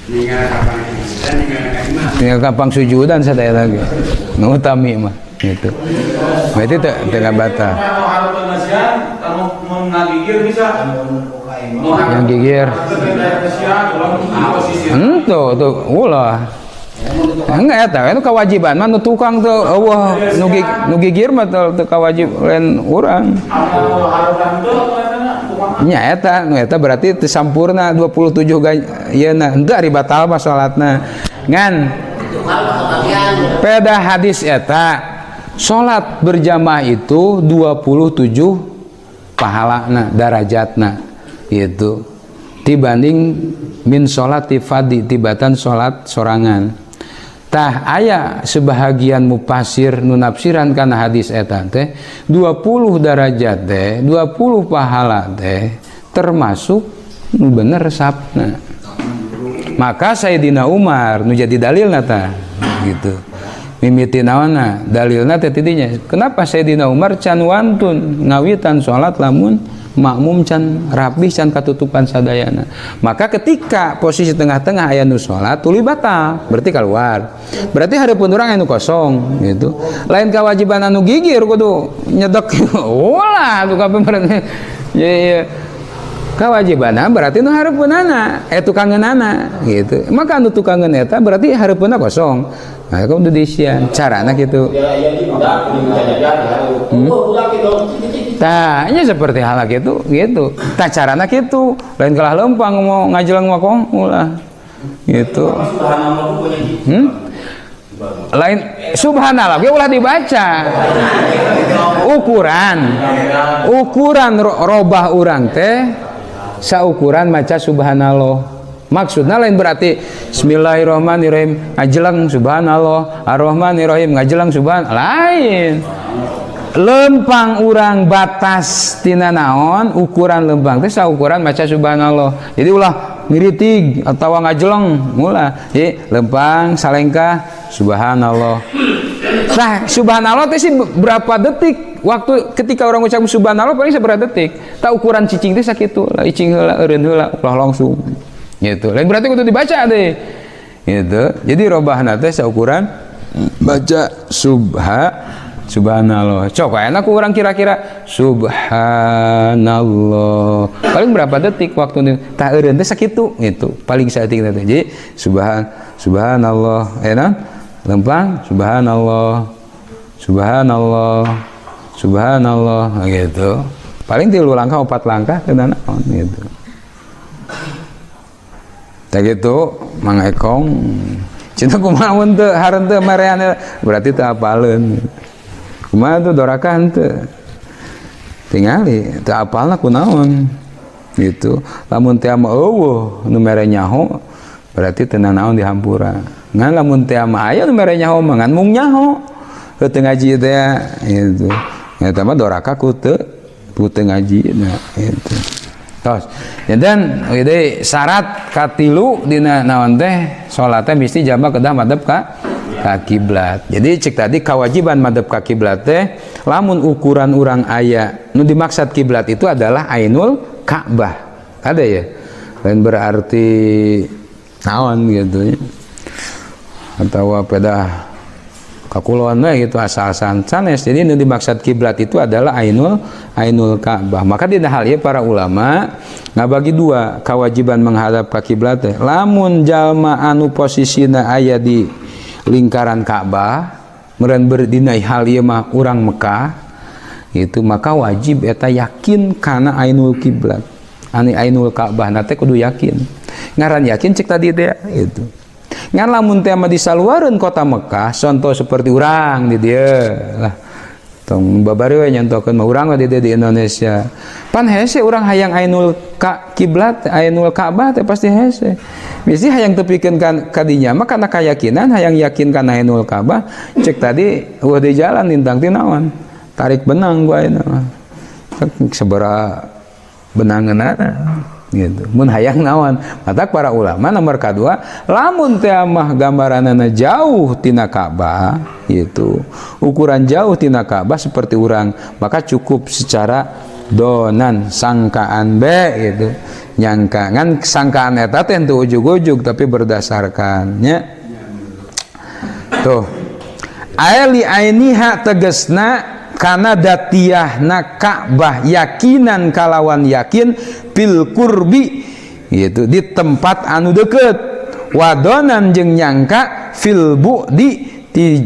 ningal kapang sujudan ningal ka imam. Ningal kapang sujudan sadaya lagi. Nu utami mah gitu. Berarti teu batal. Yang gigir. Tuh tuh ulah. Enggak eta itu kewajiban mah nu tukang tuh eueuh nu gigir mah teu kawajib lain urang. Nya eta nu eta berarti teu sampurna 27 yeuna henteu ari batal mah salatna. Ngan peda hadis eta salat berjamaah itu 27 pahalana darajatna gitu dibanding min sholati fadi tibatan salat sorangan. Tah aya sebahagian mupasir nu nafsiran kana hadis eta teh 20 darajat teh 20 pahala teh termasuk nu bener sapna. Maka Sayyidina Umar nu jadi dalilna tah gitu. Mimiti naonna dalilna teh tidinya. Kenapa Sayyidina Umar can wantun ngawitan salat lamun makmum can rapih can katutupan sadayana. Maka ketika posisi tengah-tengah aya nu salat tuluy batal, berarti keluar. Berarti hareupeun urang anu kosong gitu. Lain kewajiban anu gigir kudu nyedek. Ulah tuh kabeh berarti. Ya, ya. Kewajibanna berarti nu hareupeunana, tukangeunana gitu. Maka anu tukangeun eta berarti hareupeunna kosong. Nah, kudu diisian carana gitu. Tah, nya seperti hal gitu gitu. Tah carana kitu, lain kalah lempang mau ngajeleng mah kong ulah. Gitu. Lain subhanallah ge ulah dibaca. Ukuran ukuran robah urang teh saukuran maca subhanallah. Maksudna lain berarti bismillahirrahmanirrahim ngajeleng subhanallah, arrahmanirrahim ngajeleng subhan, lain. Lempang urang batas tina naon, ukuran lempang teh saukuran maca subhanallah. Jadi ulah ngiritig atau ngajeleng ulah. Jadi lempang salengkah subhanallah. Nah, subhanallah teh sih berapa detik waktu ketika orang ucap subhanallah paling seberapa detik. Tak ukuran cicing teh sakitu lah, icing heula eureun heula ulah langsung. Gitu. Lain berarti kudu dibaca deh. Gitu. Jadi robahna teh saukuran baca subhanallah. Cok enak ku urang kira-kira subhanallah. Paling berapa detik waktu ini? Tah eureun teh sakitu gitu. Paling saeutik teh. Jadi subhanallah, enak lempang subhanallah, subhanallah, subhanallah, nah, gitu. Paling 3 langkah 4 langkah teu naon gitu. Tah gitu Mang Ekong. Cinta kumaha mun teu hareun teu marean berarti teu apaleun. Kumaha tuh doraka henteu. Tingali teu apalna kunaon gitu. Lamun teu mah eueuh nu mere nyaho berarti teu nanaon dihampura. Ngan lamun teu mah aya nu mere nyaho mah ngan mung nyaho. Teu ngaji teh gitu. Eta mah doraka ku teu ngaji nah gitu. Tos. Ya dan jadi syarat katilu dina naon teh salat teh mesti jama kedah madhep ka kiblat. Jadi cek tadi kewajiban madhep ka kiblat teh lamun ukuran urang aya nu dimaksud kiblat itu adalah ainul Ka'bah. Ada ya? Lain berarti naon gitu ya. Atau pedah kakulon we gitu asal-asalan sanes. Jadi nu dimaksud kiblat itu adalah ainul Ka'bah. Maka dina hal ieu para ulama ngabagi dua kewajiban menghadap ka kiblat teh. Lamun jalma anu posisina aya di lingkaran Ka'bah meureun berdina hal ieu mah urang Mekah itu maka wajib eta yakin kana ainul kiblat. Ani ainul Ka'bah na teh kudu yakin. Ngaran yakin cek tadi teh gitu. Ngan lamun teh mah disaluareun kota Mekah, contoh seperti urang di dieu lah. Tong babari we nyontokeun mah urang di dieu di Indonesia. Pan hese urang hayang ainul ka kiblat, ainul Ka'bah teh pasti hese. Mesti hayang tepikeun kan kadinya mah kana kayakinan hayang yakin kana ainul Ka'bah, cek tadi eueuh di jalan lintang ti naon. Tarik benang gua ayeuna mah. Sabaraha benangeunana gitu. Mun hayang naon? Matak para ulama nomor kadua, lamun teh mah gambaranana jauh tina Ka'bah gitu. Ukuran jauh tina Ka'bah seperti urang, maka cukup secara donan sangkaan be gitu. Nyangka ngan sangkaan eta teh henteu ujug-ujug tapi berdasarkannya. Tuh. Aili ainiha tegesna kana datiyahna Ka'bah yakinan kalawan yakin fil kurbi gitu di tempat anu deket wadonan jeung nyangka fil bu'di di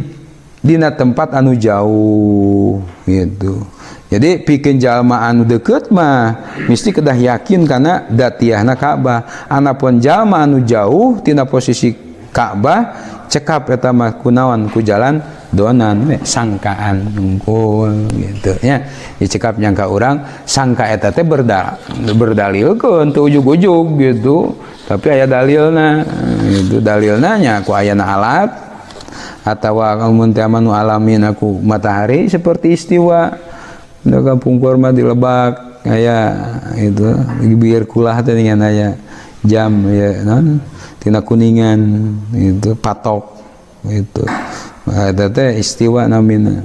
dina tempat anu jauh gitu. Jadi pikeun jalma anu deket mah mesti kedah yakin kana datiyahna Ka'bah. Anapun jalma anu jauh tina posisi Ka'bah cekap eta mah kunaon ku jalan donan sangkaan nungkul gitu nya. Dicekap nyangka urang sangka eta teh berdalilkeun teu ujug-ujug gitu, tapi aya dalilna gitu. Dalilna nya ku ayana alat atawa mun teh anu alamin aku matahari seperti istiwa. Da kapungkur mah di Lebak aya itu biar kulah teh dengan aya jam ya non tina kuningan itu patok itu. Eta teh istiwa namina.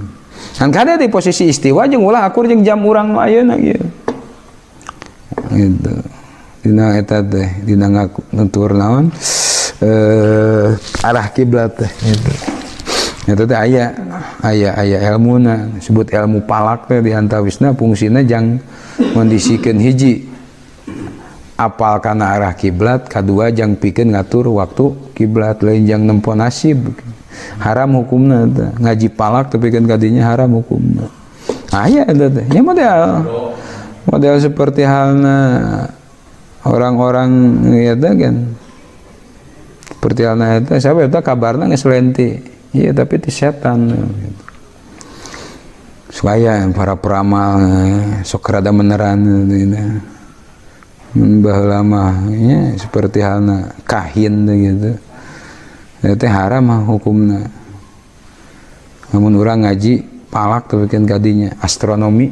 Kan kada di posisi istiwa jeung ulah akur jeung jam urang nu ayeuna ieu. Gitu. Dina eta teh dina ngatur naon arah kiblat teh gitu. Eta teh aya ilmuna disebut ilmu palak teh di antawisna fungsina jang ngondisikeun hiji Apal kana arah kiblat, kadua jang pikeun ngatur waktu kiblat, lain jang nempo nasib. Haram hukumna eta. Ngaji palak tepikeun kadinya haram hukumna. Aya eta teh. Nya model seperti halna orang-orang eta kan. Seperti halna eta siapa eta kabarna geus lenti. Iya tapi ti setan gitu. Supaya para peramal sok rada meneran gitu. Baheula mah nya seperti halna kahin gitu. Eta haram hukumna. Namun urang ngaji palak tepikeun kadinya astronomi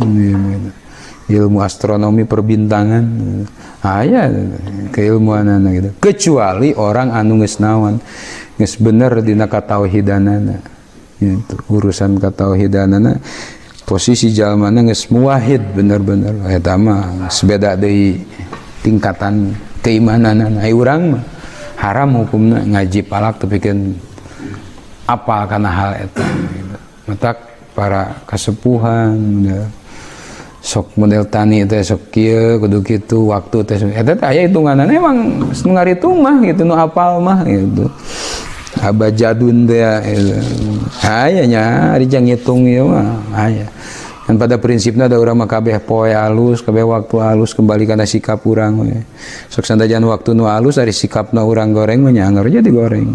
gitu. Ilmu astronomi perbintangan aya keilmuanana gitu. Kecuali orang anu geus naon geus bener dina katauhidanana gitu. Urusan katauhidanana posisi jalmana geus muwahhid bener-bener eta mah geus beda deui tingkatan keimananana. Ai urang mah haram hukumna ngaji palak tepikeun apal kana hal eta gitu. Matak para kasepuhan model sok model tani teh sok kieu kudu kitu waktu teh eta teh aya hitunganana emang nu ngaritung mah gitu nu apal mah gitu. Abajadun teh gitu. Aya nya ari jang ngitung ieu mah aya. Dan pada prinsipna da urang mah kabeh poe alus, kabeh waktu alus kembali kana sikap urang we. Sok sanajan waktu nu alus ari sikapna urang goreng mah nya anggar jadi goreng.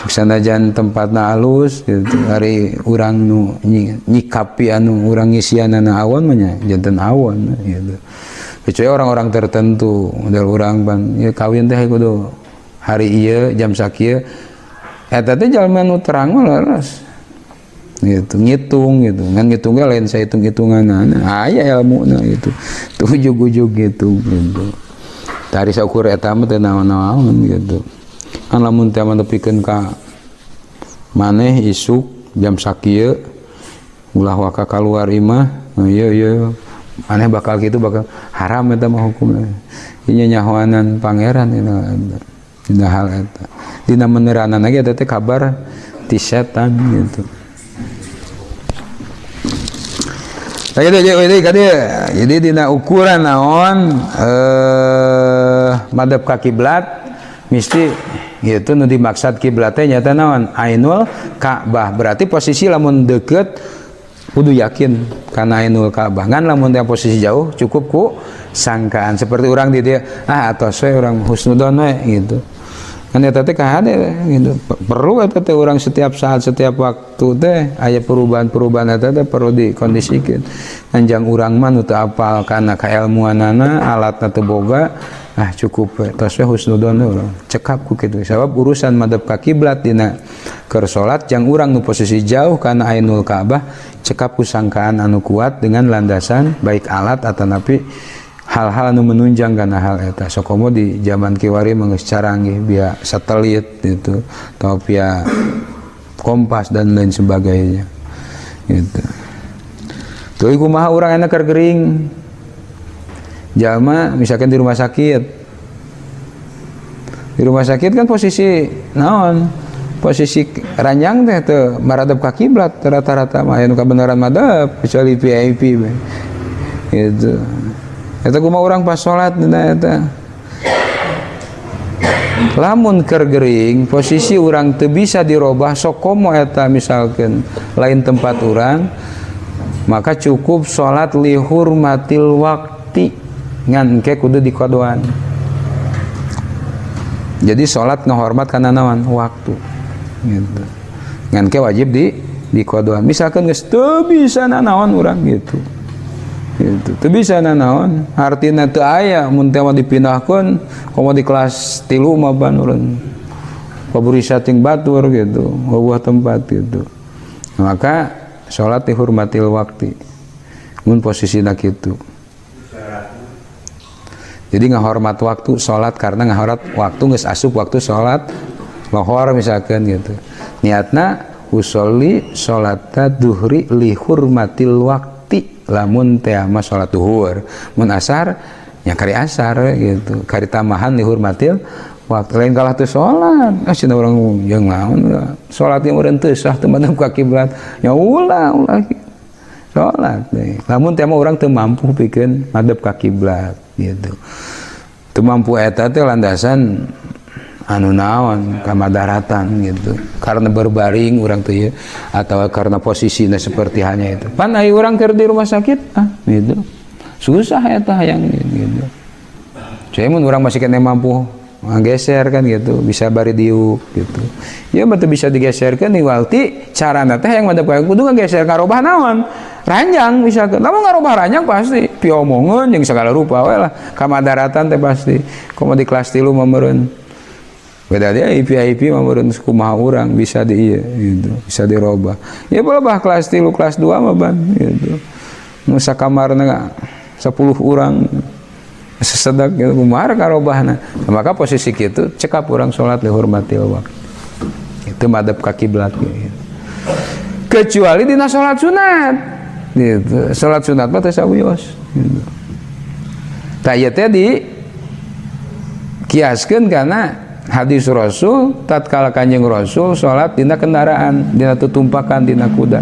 Sok sanajan tempatna alus gitu ari urang nu nyikapi anu urang ngisianana awon mah nya janten awon gitu. Kecuali orang-orang tertentu model urang ban ya kawin teh kudu hari ieu jam sakieu eta teh jalma nu terang mah leres. Gitu ngitung gitu ngan ngitungnya lain saya hitung-hitungan aya ilmuna gitu tuh ujug-ujug gitu gitu tari saukur eta mah teu naon-naon gitu kan lamun teh mah nepikeun ka maneh isuk jam sakieu ulah waka kaluar imah ieu ieu maneh bakal kitu bakal haram eta mah hukumna ieu nyahoanan pangeran dina hal eta dina meneranan lagi eta teh kabar ti setan gitu. Nah, gitu, jadi dina ukuran naon madep ka kiblat mesti gitu nu dimaksud kiblat teh nyata naon ainul Ka'bah, berarti posisi lamun deket kudu yakin kana ainul Ka'bah. Ngan lamun teh posisi jauh cukup ku sangkaan seperti urang di dieu ah atos we urang husnudon we gitu. Kan eta teh kahade gitu. Perlu eta teh urang setiap saat setiap waktu teh aya perubahan-perubahan eta teh perlu dikondisikeun. Anjang urang mah nu teu apal kana kaelmuanana, alatna teu boga, ah cukup we tos we husnudon we urang. Cekap ku kitu. Sabab urusan madep ka kiblat dina keur salat jang urang nu posisi jauh kana ainul Ka'bah, cekap ku sangkaan anu kuat dengan landasan baik alat atanapi hal-hal anu menunjang kana hal eta. Sokomo di zaman kiwari mah geus caranggih via satelit gitu atau via kompas dan lain sebagainya gitu. Tuh kumaha urang enak keur gering jalma misalkan di rumah sakit. Di rumah sakit kan posisi naon? Posisi ranjang teh teu maradep ka kiblat rata-rata mah aya nu kabeneran madep kecuali VIP we. Gitu. Eta kumaha urang pas salat dina eta. Lamun keur gering posisi urang teu bisa dirobah sokomo eta misalkan lain tempat urang maka cukup salat li hurmatil waqti ngan ke kudu dikodoan. Jadi salat ngahormat kana naon waktu gitu. Ngan ke wajib dikodoan. Misalkan geus teu bisa nanaon urang gitu. Gitu. Teu bisa nanaon, artina teu aya mun teh mah dipindahkeun komo di kelas 3 mah ban urang. Paburisa ting batur gitu, eueuh tempat gitu. Maka salat dihormatil waktu. Mun posisina kitu. Jadi ngahormat waktu salat karena ngahormat waktu geus asup waktu salat lohor misalkan gitu. Niatna usolli salata duhri li hurmatil waqti lamun teh mah salat duhur, mun asar nya kari asar gitu, kari tambahan li hurmatil waktu. Lain kalah teu salat, ah cenah urang jeung naon salat yang urang teu sah teu madep ka kiblat, nya ulah ulah salat. Lamun teh mah urang teu mampu pikeun madep ka kiblat. gitu. Teu mampu eta teh landasan anu naon kamadaratan gitu. Karena berbaring urang teh ieu atau karena posisinya seperti hanya itu. Pan ai urang keur di rumah sakit ah gitu. Susah eta hayang gitu. Saya mun urang masih kena mampu geser kan gitu, bisa bari diuk gitu. Ya betul bisa digeserkeun niwalti carana teh yang madep ka kudu ngageser karobah naon? Ranjang misalkan. Lamun ngarobah ranjang pasti piomongeun jeung segala rupa we lah. Kamadaratan teh pasti. Komo di kelas 3 mah meureun. Beda dia VIP mah meureun kumaha urang bisa di ieu gitu, bisa dirobah. Ya bah kelas 3 kelas 2 mah ban gitu. Nu sakamarna 10 urang sesedak gitu kumaha karobahna. Maka posisi kitu cekap urang salat lihurmatil waqt. Itu madep ka kiblat gitu. Kecuali dina salat sunat gitu. Salat sunat mah teu sawios gitu. Tah ieu teh di kiaskeun kana hadis Rasul tatkala Kanjeng Rasul salat dina kendaraan, dina tutumpakan, dina kuda.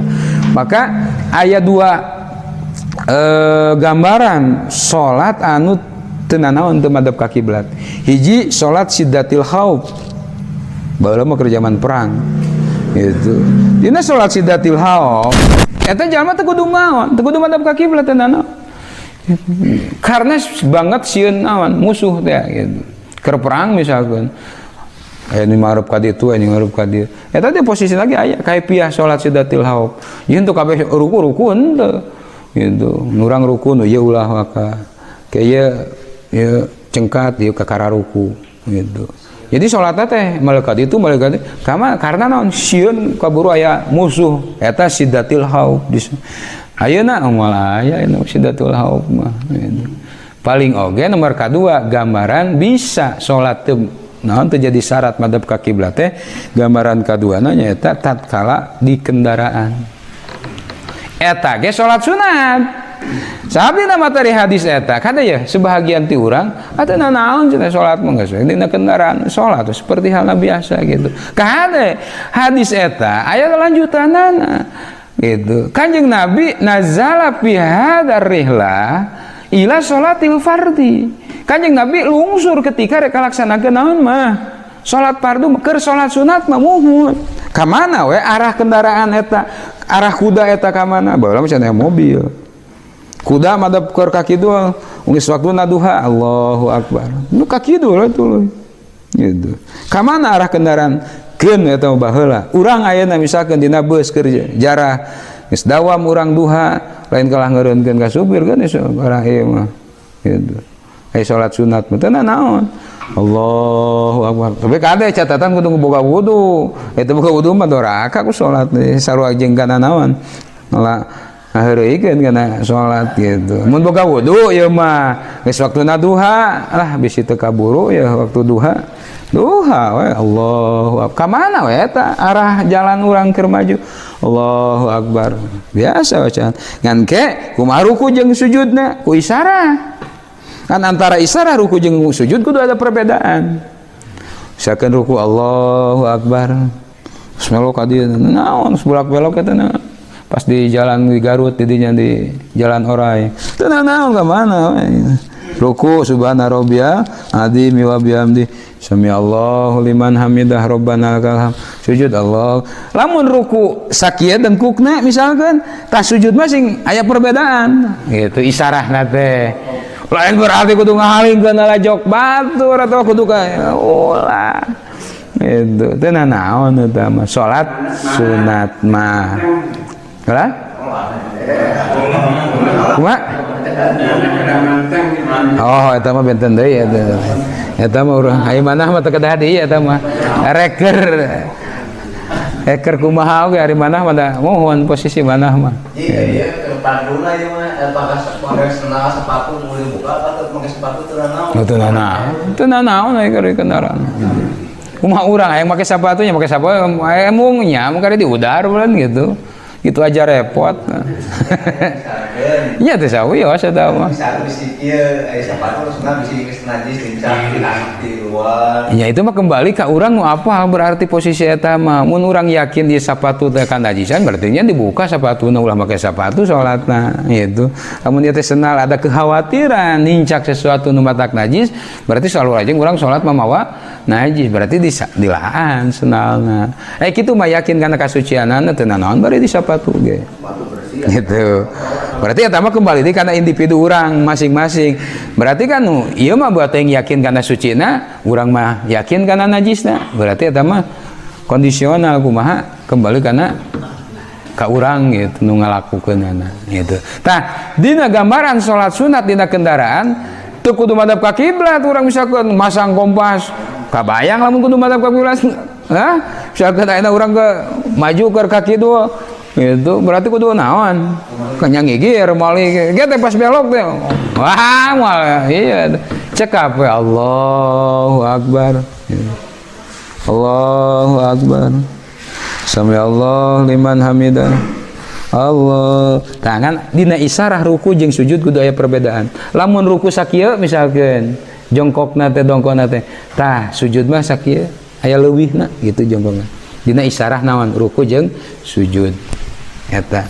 Maka aya dua gambaran salat anu teu nanaon teu madep ka kiblat. Hiji salat siddatil khauf. Baheula mah keur zaman perang. Gitu. Dina salat siddatil khauf eta jalma teu kudu maon, teu kudu madep ka kiblat teu nanaon. Karena banget sieun naon musuh teh gitu. Keur perang misalkan aya nu mareup ka ditu, aya nu mareup ka dieu. Eta teh posisi lagi aya kaifiah salat siddatil khauf. Ieu teu kabeh ruku-ruku henteu. Gitu. Nurang ruku nu ieu ulah waka. Kayak ieu cengkat ieu kakara ruku gitu. Jadi salatna teh malaikat itu malaikat kama karena naon sieun kaburu aya musuh eta siddatil khauf. Ayeuna moal aya siddatul khauf mah gitu. Paling oge nomor kadua gambaran bisa salat teu naon teu jadi syarat madhep ka kiblat teh gambaran kaduana nyaeta tatkala di kendaraan. Eta ge salat sunat. Sahabat materi hadis eta kada ya sebahagian ti urang atuh nanaon cenah salat mah geus dina kendaraan salat seperti halna biasa gitu. Kade hadis eta aya lanjutanana gitu. Kanjeng Nabi nazala fi hadzal rihlah ila salatil fardhi. Kanjeng Nabi lungsur ketika rek laksanakeun naon mah salat fardu keur salat sunat mah muhun. Ka mana we arah kendaraan eta, arah kuda eta ka mana? Baheula mah cenah mobil. Kuda madep keur ka kidul, geus waktuna duha, Allahu akbar. Nu ka kidul atuh gitu. Ka mana arah kendaraan? Keun eta mah baheula. Urang ayeuna misalkeun dina beus keur jarah geus dawam urang duha, lain kalah ngeureunkeun ka supir kan geus arah ieu mah gitu. Ai salat sunat mah teu naon. Allahu akbar. Tapi kade catatan kudu boga wudu. Eta boga wudu mah doraka ku salat sarua jeung kana naon. Malah ngaheureuykeun kana salat gitu. Mun boga wudu ieu mah geus waktuna duha lah bisi teu kaburu ya waktu duha. Duha we Allahu akbar. Ka mana we eta arah jalan urang keur maju? Allahu akbar. Biasa bacaan. Ngan ke kumaha ruku jeung sujudna ku isarah. Kan antara isarah ruku jeung sujud kudu ada perbedaan. Misalkan ruku Allahu akbar. Terus melok ka dieu naon bolak-belok eta naon. Pas di jalan di Garut didinya di Jalan Orai. Teu naon ka mana we. Ruku subhana rabbiyal azim wa bihamdi sami Allahu liman hamidah rabbana lakal hamd. Sujud Allah. Lamun ruku sakieu dengkukna misalkan tah sujud mah sing aya perbedaan. Gitu isarahna teh. Lain berarti kudu ngahalingkeun lajok batur atau kudu ka ulah. Gitu. Teu naon eta mah salat sunat mah. Lah? Kumaha? Oh, eta mah benten deui eta. Eta mah urang aya manah mah teu kedah deui eta mah. Reker. Eker kumaha oge ari manah mah da mohon posisi manah mah. Iya, iya, Bandung aja mah pakai sendal sepatu mau dibuka atau pakai sepatu teu nanaon. Teu nanaon. Teu nanaon aya keur kendaraan. Kumaha urang aya make sepatunya make sepatu aya mung nya mun di udar bulan gitu. Gitu aja repot. Iya teh sawios eta mah. Ya itu mah kembali ke urang nu apa berarti posisi eta mah. Mun urang yakin di sapatu teh kanajisan berarti nya dibuka sapatuna ulah make sapatu salatna gitu. Lamun ieu teh senal ada kekhawatiran nincak sesuatu nu matak najis berarti selalu aja urang salat mah mawa najis berarti dilaan senalna. Kitu mah yakin kana kasucianana teu nanaon bari di sapatu ge. Gitu. Berarti eta mah kembali deui kana individu urang masing-masing. Berarti kan ieu mah buat yang yakin kana sucina, urang mah yakin kana najisna. Berarti eta mah kondisional kumaha kembali kana ka urang gitu nu ngalakukeunana gitu. Tah, dina gambaran salat sunat dina kendaraan teu kudu madhep ka kiblat urang misalkan masang kompas. Kabayang lamun kudu madhep ka kiblat. Hah? Misalkan ayeuna urang ke maju ke ka kidul gitu berarti kudu naon kenyang gigir mali ge teh pas belok teh wah moal iya cekap we Allahu akbar Allahu akbar sami Allah liman hamidah Allah tangan dina isarah ruku jeung sujud kudu aya perbedaan lamun ruku sakieu misalkeun jongkokna teh dongkona teh tah sujud mah sakieu aya leuwihna gitu jongkokna dina isarah naon ruku jeung sujud eta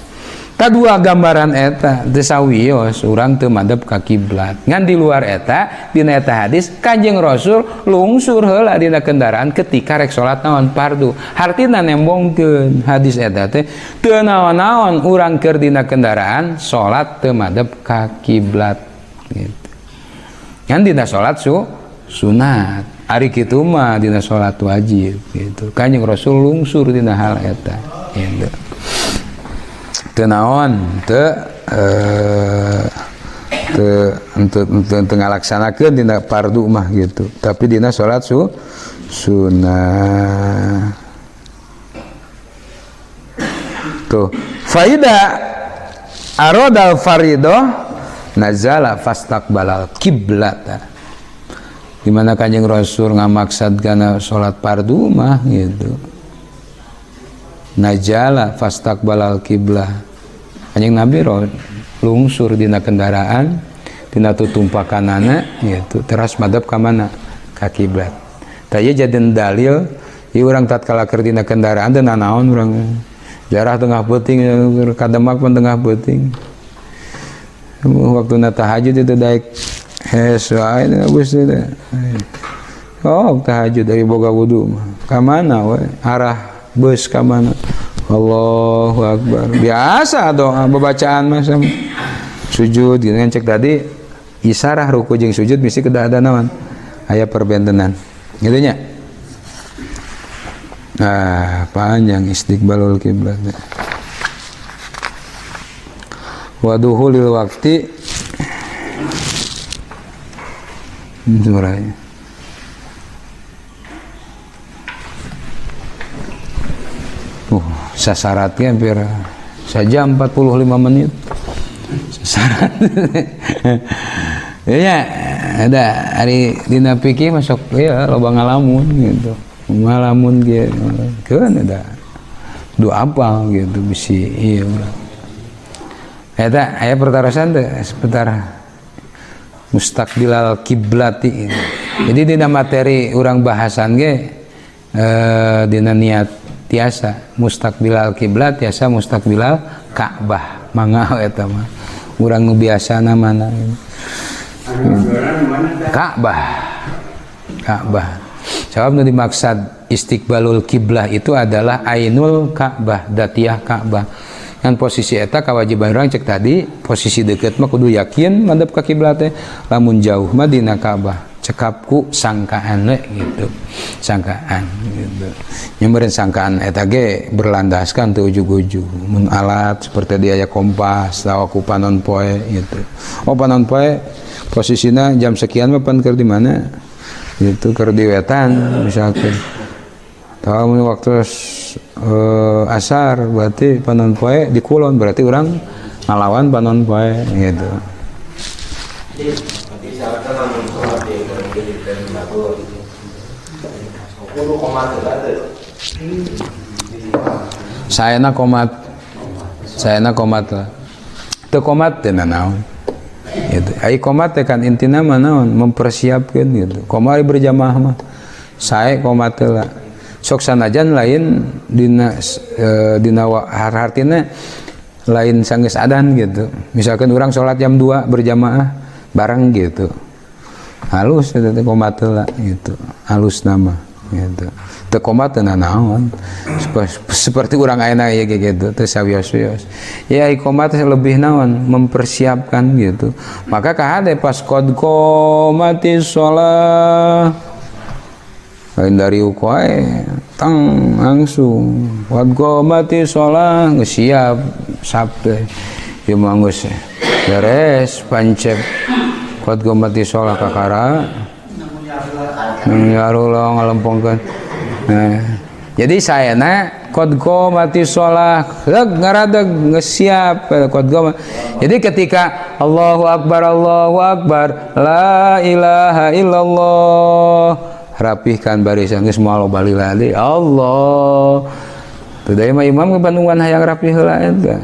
ta dua gambaran eta teu sawios urang teu madep ka kiblat ngan di luar eta dina eta hadis Kanjeng Rasul lungsur heula dina kendaraan ketika rek salat naon fardu hartina nembongkeun hadis eta teh teu naon-naon urang keur dina kendaraan salat teu madep ka kiblat gitu ngan dina salat sunat ari kitu mah dina salat wajib gitu Kanjeng Rasul lungsur dina hal eta gitu teu naon teu teu ngalaksanakeun dina fardu mah gitu tapi dina salat sunah tuh faida aradal faridah nazala fastaqbalal kiblata di mana Kanjeng Rasul ngamaksad kana salat fardu mah gitu najala fastaqbalal kiblah Kanjeng Nabi lungsur dina kendaraan dina tutumpakanana gitu teras madhep ka mana ka kiblat tah ieu jadi dalil ieu urang tatkala keur dina kendaraan teh nanaon urang jarah tengah peuting ka Demak pun tengah peuting waktuna tahajud itu daek hes wae geus teh oh tahajud dari boga wudu mah ka mana we arah bus ka mana Allahu akbar biasa doa bacaan mah sujud gitu kan cek tadi isarah ruku jeung sujud mesti kedah ada naon aya perbentenan gitu nya nah panjang istiqbalul kiblat waduhulil waqti surahnya sasaratnya hampir saja 45 menit sasarat. Ya ada hari dina pikir masuk ya loba ngalamun gitu ngalamun gitu kan ada dua apa gitu bisi iya eta aya pertarosan teh seputar mustaqbilal kiblati. Jadi dina materi urang bahasan ge dina niat tiasa mustaqbilal kiblat tiasa mustaqbilal Ka'bah mangga eta mah urang nu biasana mana Ka'bah Ka'bah sebab nu dimaksud istiqbalul kiblah itu adalah ainul Ka'bah datiyah Ka'bah kan posisi eta kawajiban urang cek tadi posisi deukeut mah kudu yakin madep ka kiblat teh lamun jauh mah dina Ka'bah cekapku sangkaan we gitu sangkaan gitu nyamperin sangkaan eta ge berlandaskan teu ujug-ujug mun alat seperti dia aya kompas tawa ku panon poe gitu oh panon poe posisina jam sekian mah pan keur di mana gitu keur di wetan misalkan tawa mun waktu asar berarti panon poe di kulon berarti urang ngalawan panon poe gitu. Saena komat Saena qomat lah. Teu qomat teh naon? Gitu. Ai qomat teh kan intina mah naon? Mempersiapkeun gitu. Komari berjamaah mah sae qomat teh lah. Sok sanajan lain dina dina hartina lain sanggeus adan gitu. Misalkan orang sholat jam 2 berjamaah bareng gitu. Halus eta teh qomat heula gitu. Halus nama gitu. Teu qomat teu nanaon. Seperti urang ayeuna ieu gitu, teu sawios-wios. Ya qomat lebih naon mempersiapkan gitu. Maka kahade pas qad qomatis shalah lain dari ukoe tang langsung qad qomati shalah geus siap sap teh ieu mah geus beres pancep qad qomati shalah kakara nyarullah ngalempongkeun. Nah, jadi saena qad qomati shalah reg ngaradeg geus siap qad qomat. Jadi ketika Allahu akbar la ilaha illallah rapihkan barisan geus moal bali lagi Allah. Teu deui mah imam ke Bandungan hayang rapih heula eta.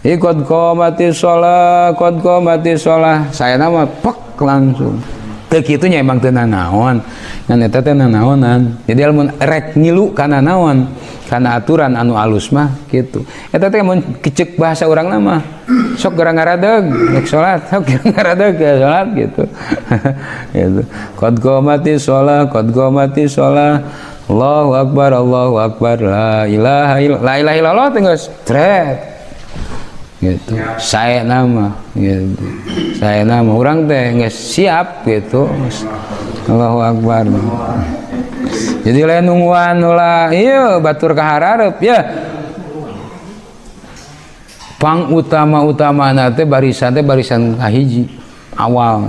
Ieu qad qomati shalah qad qomati shalah saena mah pek langsung. Teu kitu nya emang teu nanaon. Ngan eta teh nanaonan. Jadi lamun rek ngilu kana naon? Kana aturan anu alus mah kitu. Eta teh mun kecek bahasa urang mah sok gerang ngaradeg rek salat, sok gerang ngaradeg ya salat gitu. Gitu. Qad qomati shalah, qad qomati shalah. Allahu akbar, la ilaha illallah, la ilaha illallah teh geus tret. Gitu. Sae nama gitu. Sae nama urang teh geus siap gitu. Allahu akbar. Jadi lain nungguan ulah ieu batur kaharareup ya. Pang utama-utamana teh barisan kahiji awal.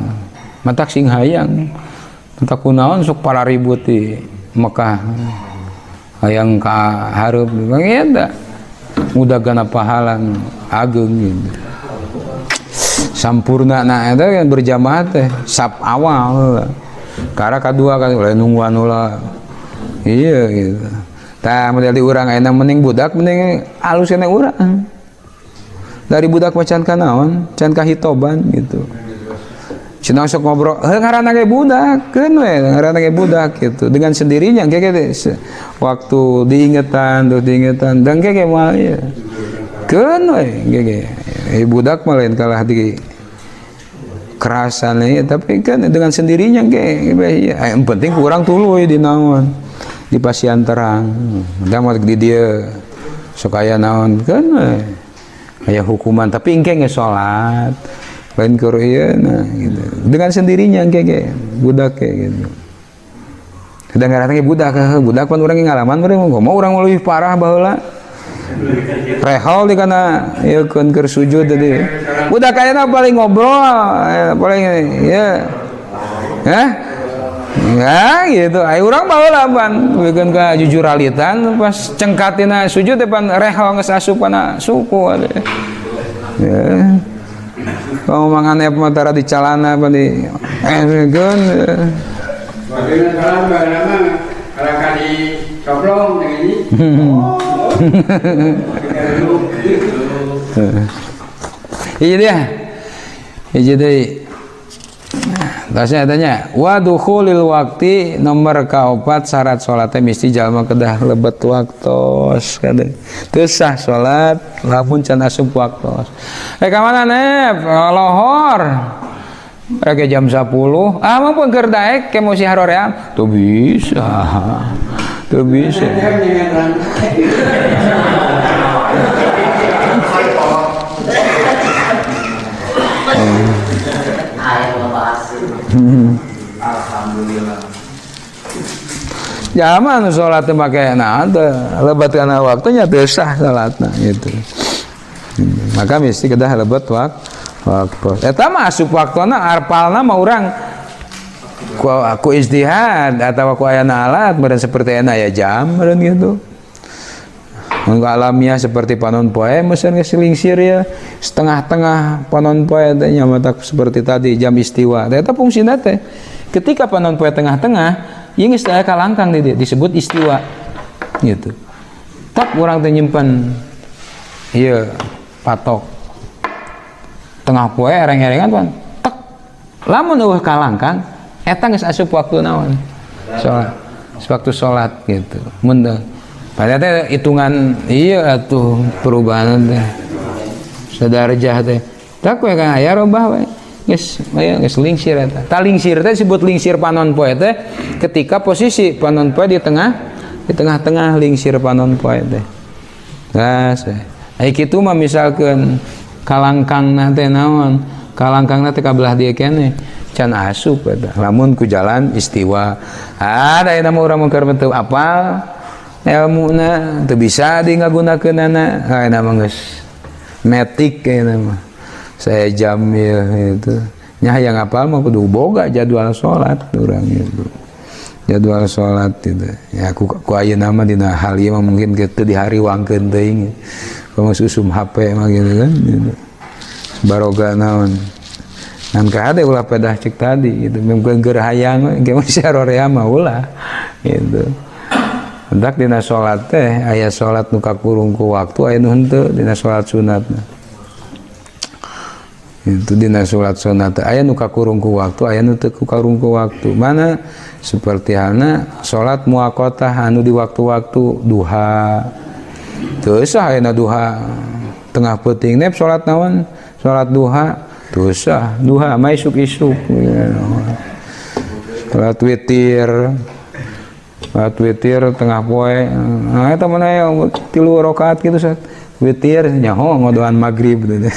Matak sing hayang. Matak kunaon sok para ribut di Mekah. Hayang ka hareup eta. Mudah gana pahala ageung gitu. Sampurna na eta yang berjamaah teh sap awal. Kara kadua kan lain nungguan ulah. Iya gitu. Tah model di urang ayeuna mending budak mending alus keneh urang. Dari budak mah can ka naon, can kahitoban gitu. Cenah sok ngobrol, heuh ngaranna ge budak, keun we ngaranna ge budak gitu. Dengan sendirinya ge waktu diingetan, tuh diingetan, dan ge moal ieu. Keun we ge. Budak mah lain kalah di kerasan ya, tapi kan dengan sendirinya ge ya, yang penting kurang tuluy di naon di pasian terang. Da mah di dieu sok aya naon keun we. Aya hukuman tapi engke geus salat. Lain keur ieu nah gitu. Dengan sendirinya engke ge budak ge gitu. Sedang ngaranna ge budak, budak pan urang ngalaman meureun mau urang leuwih parah baheula. Rehol di kana ieu keun keur sujud tadi. Budak ayeuna paling ngobrol, paling ya. Hah? Ya gitu. Ai urang baheula pan beukeun ka jujuralitan pas cengkatina sujud teh pan rehol geus asup kana suku atuh. Ya. Kalau mangan ep mah tara di calana pan di geun. Bagina salam baheula mah kalangkali coplong jeung ini. Iya dia. Iya deui. Tasnya tanya, wa dukhulil waqti nomor kaopat syarat salatnya mesti jalma kedah lebet waktos kade. Teu sah salat lamun can asup waktos. Ka mana nep? Lohor. Rek jam 10. Ah mah pun keur daek ke musi haroream. Teu bisa. Teu bisa. Alhamdulillah. Zaman sholat teh make nah teh lebat kana waktunya teu sah salatna gitu. Maka mesti kedah lebet waktu. Eta mah asup waktuna arpalna mah urang ku ijtihad atawa ku ayana alat meureun seperti ayeuna aya jam meureun gitu. Mun alamiah seperti panon poe meuseun geus lingsir ya setengah-tengah panon poe teh nya matak seperti tadi jam istiwa. Teh eta fungsina teh ketika panon poe tengah-tengah ieu geus aya kalangkang di dieu disebut istiwa gitu. Tak urang teh nyimpen Ieu patok. Tengah poe ereng-erengan pan tek. Lamun eueuh kalangkang eta geus asup waktu naon? Salat. Waktu salat gitu. Mun padahal teh hitungan iya atuh perubahan teh. Sadarjah teh. Tak we kan aya robah we. Geus aya geus lingsir eta. Ta lingsir teh disebut lingsir panon poe teh ketika posisi panon poe di tengah, di tengah-tengah lingsir panon poe teh. Geus we. Ai kitu mah misalkeun kalangkangna teh naon? Kalangkangna teh ka belah dieu keneh. Can asup eta. Lamun ku jalan istiwa. Ah, da eta mah urang mah keur teu apal elmuna teu bisa di ngagunakeunana. Ah, eta mah geus metik kayakna mah. Saya jam ya itu. Nya hayang apal mah kudu boga jadwal salat urang itu. Jadwal salat itu. Ya ku ayeuna mah dina hal ieu mah mungkin teu dihariwangkeun teuing. Komo usum HP mah gitu kan gitu. Baroga naon. Ngan kahade ulah pedah cek tadi gitu. Mungkin keur hayang ge mah sarorea mah ulah gitu. Hendak dina salat teh aya salat nu kakurung ku waktu aya nu henteu dina salat sunatna. Itu dina salat sunat aya nu kakurung ku waktu aya nu teu kakurung ku waktu. Mana seperti halna salat muaqatah anu di waktu-waktu duha. Teu sah ayeuna duha tengah peuting nep salat naon? Salat duha teu sah, duha mah isuk-isuk. Salat witir. Salat witir tengah poe. Nah eta mah aya 3 rakaat kitu saat witir nyaho ngodoan magrib gitu.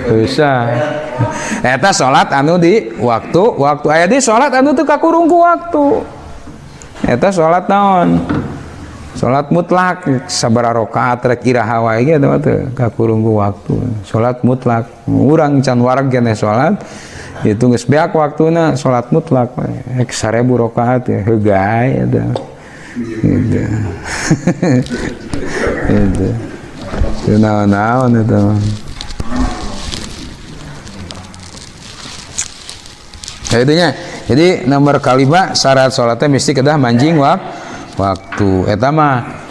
Teu sah. Eta salat anu di waktu, waktu aya di salat anu teu kakurung ku waktu. Eta salat naon? Salat mutlak sabaraha rakaat rek iraha wae ge eta mah teu kakurung ku waktu. Salat mutlak urang can wareg keneh salat itu geus beak waktuna salat mutlak rek 1000 rakaat ya heugai eta. Gitu. Gitu. Teu naon-naon eta mah. Ya itunya. Jadi nomor kalima syarat salatnya mesti kedah manjing waktu. Eta mah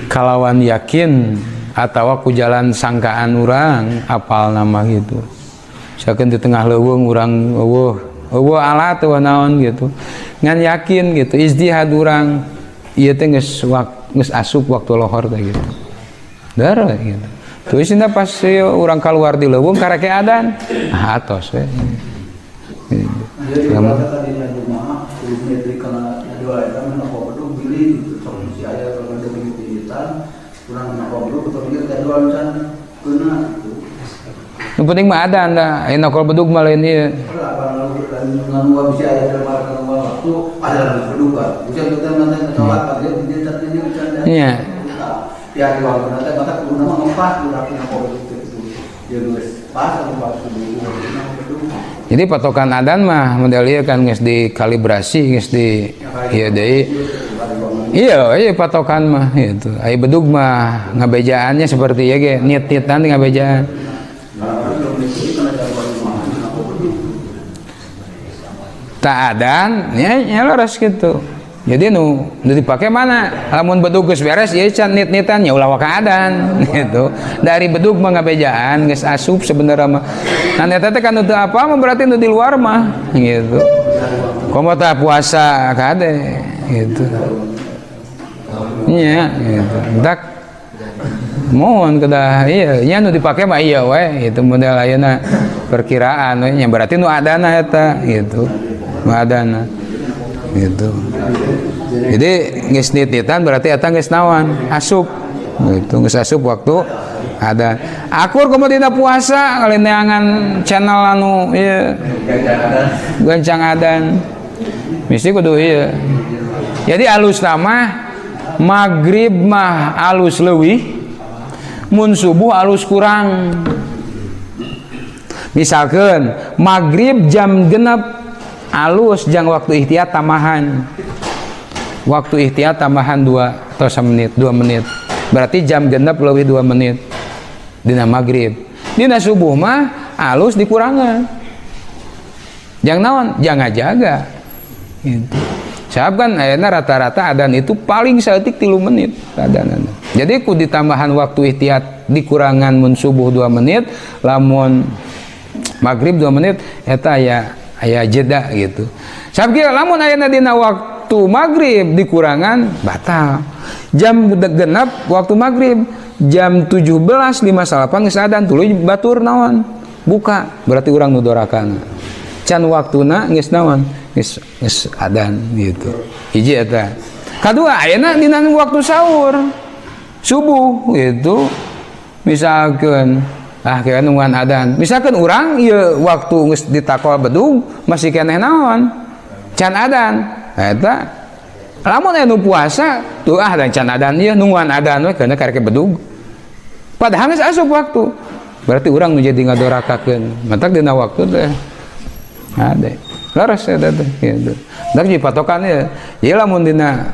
kalawan yakin atawa ku jalan sangkaan urang apal nama gitu. Misalkan di tengah leuweung urang eueuh, eueuh alat eueuh naon gitu. Ngan yakin gitu, ijtihad urang ieu teh geus geus asup waktu lohor teh gitu. Dar gitu. Terus dina pas urang keluar di leuweung kareke adan, ah atos we. Jadi tadi rumah Yang penting mah ada anda, nokol bedug mah lain ieu. Iya. Jadi patokan adan mah model ieu kan geus dikalibrasi, geus di ieu deui. Iya, iya patokan mah gitu. Ai bedug mah ngabejaannya seperti ieu ge, nit-nitan ngabejaan. Tak adan, ya, ya leres gitu. Jadi nu dipake mana? Lamun bedug geus beres ieu can nit-nitan ya ulah waka adan gitu. Dari bedug mah ngabejaan geus asup sebenarnya mah. Nah eta teh kan teu apa mah berarti nu di luar mah gitu. Komo tah puasa kade gitu. Iya gitu. Dak mohon kedah iya nya nu dipake mah iya we gitu model ayeuna perkiraan we nya berarti nu adana eta gitu. Nu adana gitu. Jadi geus nit-nitan berarti eta geus naon? Asup. Gitu geus asup waktu ada. Akur komo dina puasa kali neangan channel anu ieu gancang adan. Mesti kudu ieu. Jadi alus mah maghrib mah alus leuwih, mun subuh alus kurang. Misalkan maghrib jam 6 alus jang waktu ihtiyat tambahan. Waktu ihtiyat tambahan 2 atau 1 menit, 2 menit. Berarti jam 6 leuwih 2 menit dina maghrib. Dina subuh mah alus dikurangan. Jang naon? Jangan jaga. Gitu. Sabab kan ayeuna rata-rata adan itu paling saeutik 3 menit adanan. Jadi ku ditambahan waktu ihtiyat dikurangan mun subuh 2 menit, lamun maghrib 2 menit eta aya aya jeda gitu. Sabab kieu, lamun ayeuna dina waktu maghrib dikurangan, batal. Jam 6 waktu maghrib, jam 17.58 geus adan, tuluy batur naon? Buka, berarti urang nu dorakana. Can waktuna geus naon? Geus geus adan gitu. Hiji eta. Kadua, ayeuna dina waktu sahur subuh gitu. Misalkan ah kira nungguan adan. Misalkan urang ieu waktu geus ditakol bedug masih keneh naon? Can adan. Eta lamun anu puasa tuh, ah dan can adan ieu, nungguan adan we kana karek bedug. Padahal geus asup waktu. Berarti urang nu jadi ngadorakakeun. Matak dina waktu teh ade. Leres eta teh gitu. Matak jadi patokan ya. Jadi lamun dina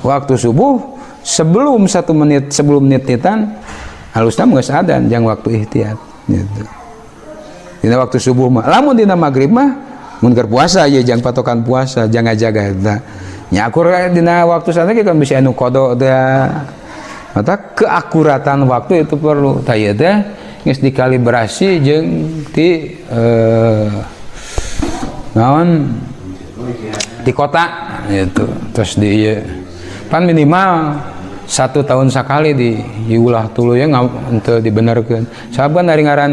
waktu subuh sebelum 1 menit sebelum nit-nitan halusna geus adan jang waktu ihtiyat gitu. Dina waktu subuh mah. Lamun dina maghrib mah mun keur puasa ya jang patokan puasa, jangan jaga eta. Nya akur dina waktu sana kan bisa anu qada teh. Maka keakuratan waktu itu perlu. Tah ieu teh geus dikalibrasi jeung ti naon di kota gitu. Terus di ieu pan minimal 1 tahun sekali di diulah tuluy ya henteu dibenerkeun. Sabab kan dari ngaran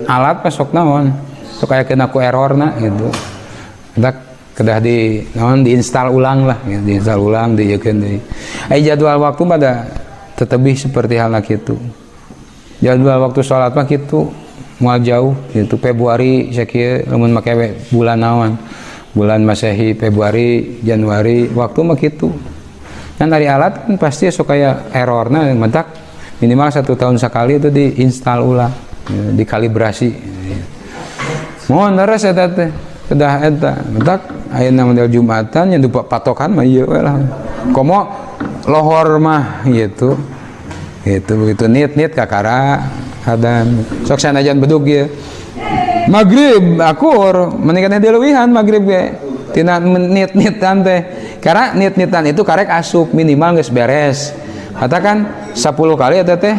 alat pas sok naon sok aya kena ku errorna gitu. Kita kedah di naon diinstal ulang lah gitu, diinstal ulang diieukeun deui. Ai jadwal waktu pada tetebih seperti halna kitu. Jadwal waktu sholat mah kitu moal jauh gitu. Februari sakieu lamun make bulan naon, bulan Masehi, Februari, Januari, waktu mah kitu kan. Dari alat kan pasti sok kayak errorna, mentak minimal 1 tahun sekali itu diinstal ulang ya, dikalibrasi. Mohon leres eta teh kedah eta. Mentak ayeuna model Jumatan yang dupa patokan mah ieu we lah, komo lohor mah gitu gitu. Begitu nit-nit kakara adan, sok sanajan bedug ya maghrib akur mendingan dileuwihan maghrib ge tina nit-nitan teh, karena nit-nitan itu karek asup minimal geus beres. Katakan 10 kali eta teh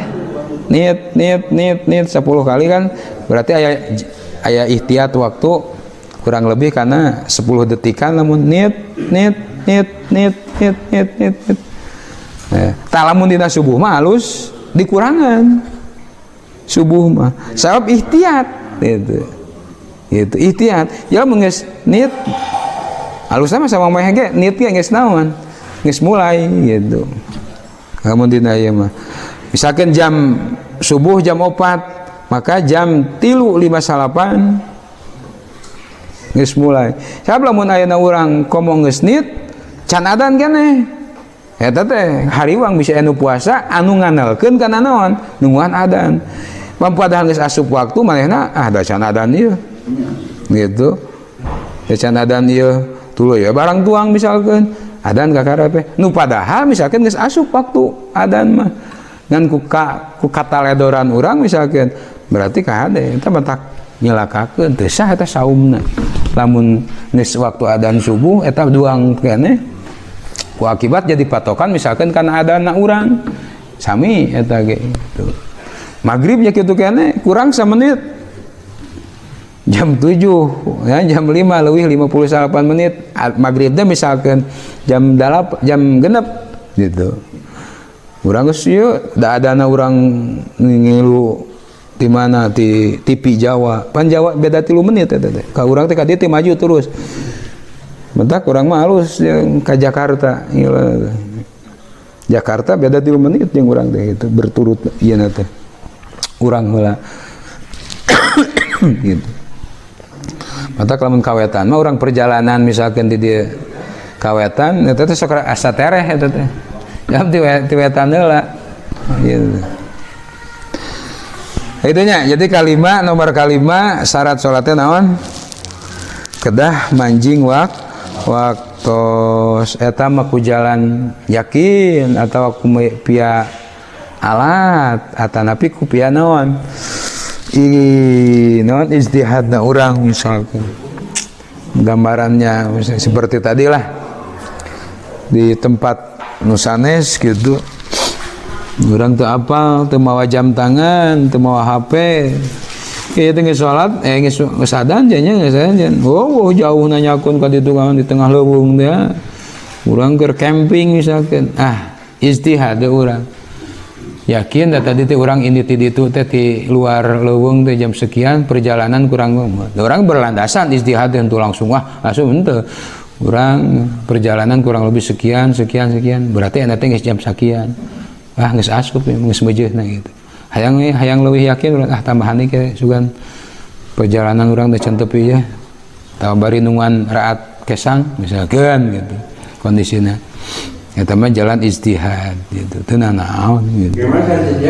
nit nit nit nit 10 kali kan berarti aya aya ihtiyat waktu kurang lebih karena 10 detikan lamun nit nit nit nit nit nit nit nit. Nah, tah lamun dina subuh mah halus dikurangan subuh mah sabab ihtiyat gitu gitu. Ihtiyat ya lamun geus nit halus mah sama mah ge nit ge geus naon geus mulai gitu. Lamun dina ieu mah misalkan jam subuh jam 4, maka jam 3.59 geus mulai. Sabab lamun ayeuna urang komo geus nit can adan keneh, eta teh hariwang bisa anu puasa anu ngandalkeun kana naon nungguan adan. Padahal geus asup waktu, manehna ah da can adan ieu gitu ya, can adan ieu, tuluy ya barang tuang misalkan adan kakara pe nu padahal misalkan geus asup waktu adan mah ngan ku ka, ku kataledoran urang misalkan, berarti kahade eta matak nyelakakeun, teu sah eta saumna. Lamun geus waktu adan subuh eta duang keneh ku akibat jadi patokan misalkan karena adana urang sami eta ge gitu. Maghrib ya kitu keneh kurang menit jam 7 ya, jam 5 lebih 58 menit maghrib teh misalkan jam 8 jam 6 gitu. Urang geus ieu da adana urang ngilu di mana di TV Jawa pan Jawa beda 3 menit eta teh ka urang teh ka dieu teh maju terus. Mentak urang mah halus yang ke Jakarta gila. Jakarta beda 3 menit yang urang teh gitu berturut ieu teh urang heula gitu. Mata lamun kawetan mah urang perjalanan misalkan di dieu kawetan eta teh sok asa tereh eta teh jam ti wetan heula gitu. Itunya, jadi kalima, nomor kalima syarat sholatnya naon? Kedah manjing waktu eta mah ku jalan yakin atau ku pia alat atau napi ku pia naon? I naon ijtihadna urang misalkan gambarannya seperti tadi lah. Di tempat nu sanes gitu, urang teu apal, teu mawa jam tangan, teu mawa HP. Ieu teh geus salat, eh, geus geus adan nya, geus adan. Oh, jauh nanyakeun ka ditu kan di tengah leuweung teh. Urang keur camping misalkan. Ah, ijtihad urang. Yakin da tadi teh urang ini ti ditu teh, ti luar leuweung teh jam sekian, perjalanan kurang. Urang berlandasan ijtihad teh langsung, wah, langsung henteu. Urang perjalanan kurang lebih sekian sekian sekian, berarti anda teh geus jam sekian, ah, geus asup ya, geus meujeuhna gitu. Hayang hayang leuwih yakin urang, ah, tambahan ke sugan perjalanan urang teh can tepi ya, tahu bari nungguan raat kesang misalkan gitu kondisinya. Eta mah jalan ijtihad gitu, teu nanaon gitu. Gimana saja.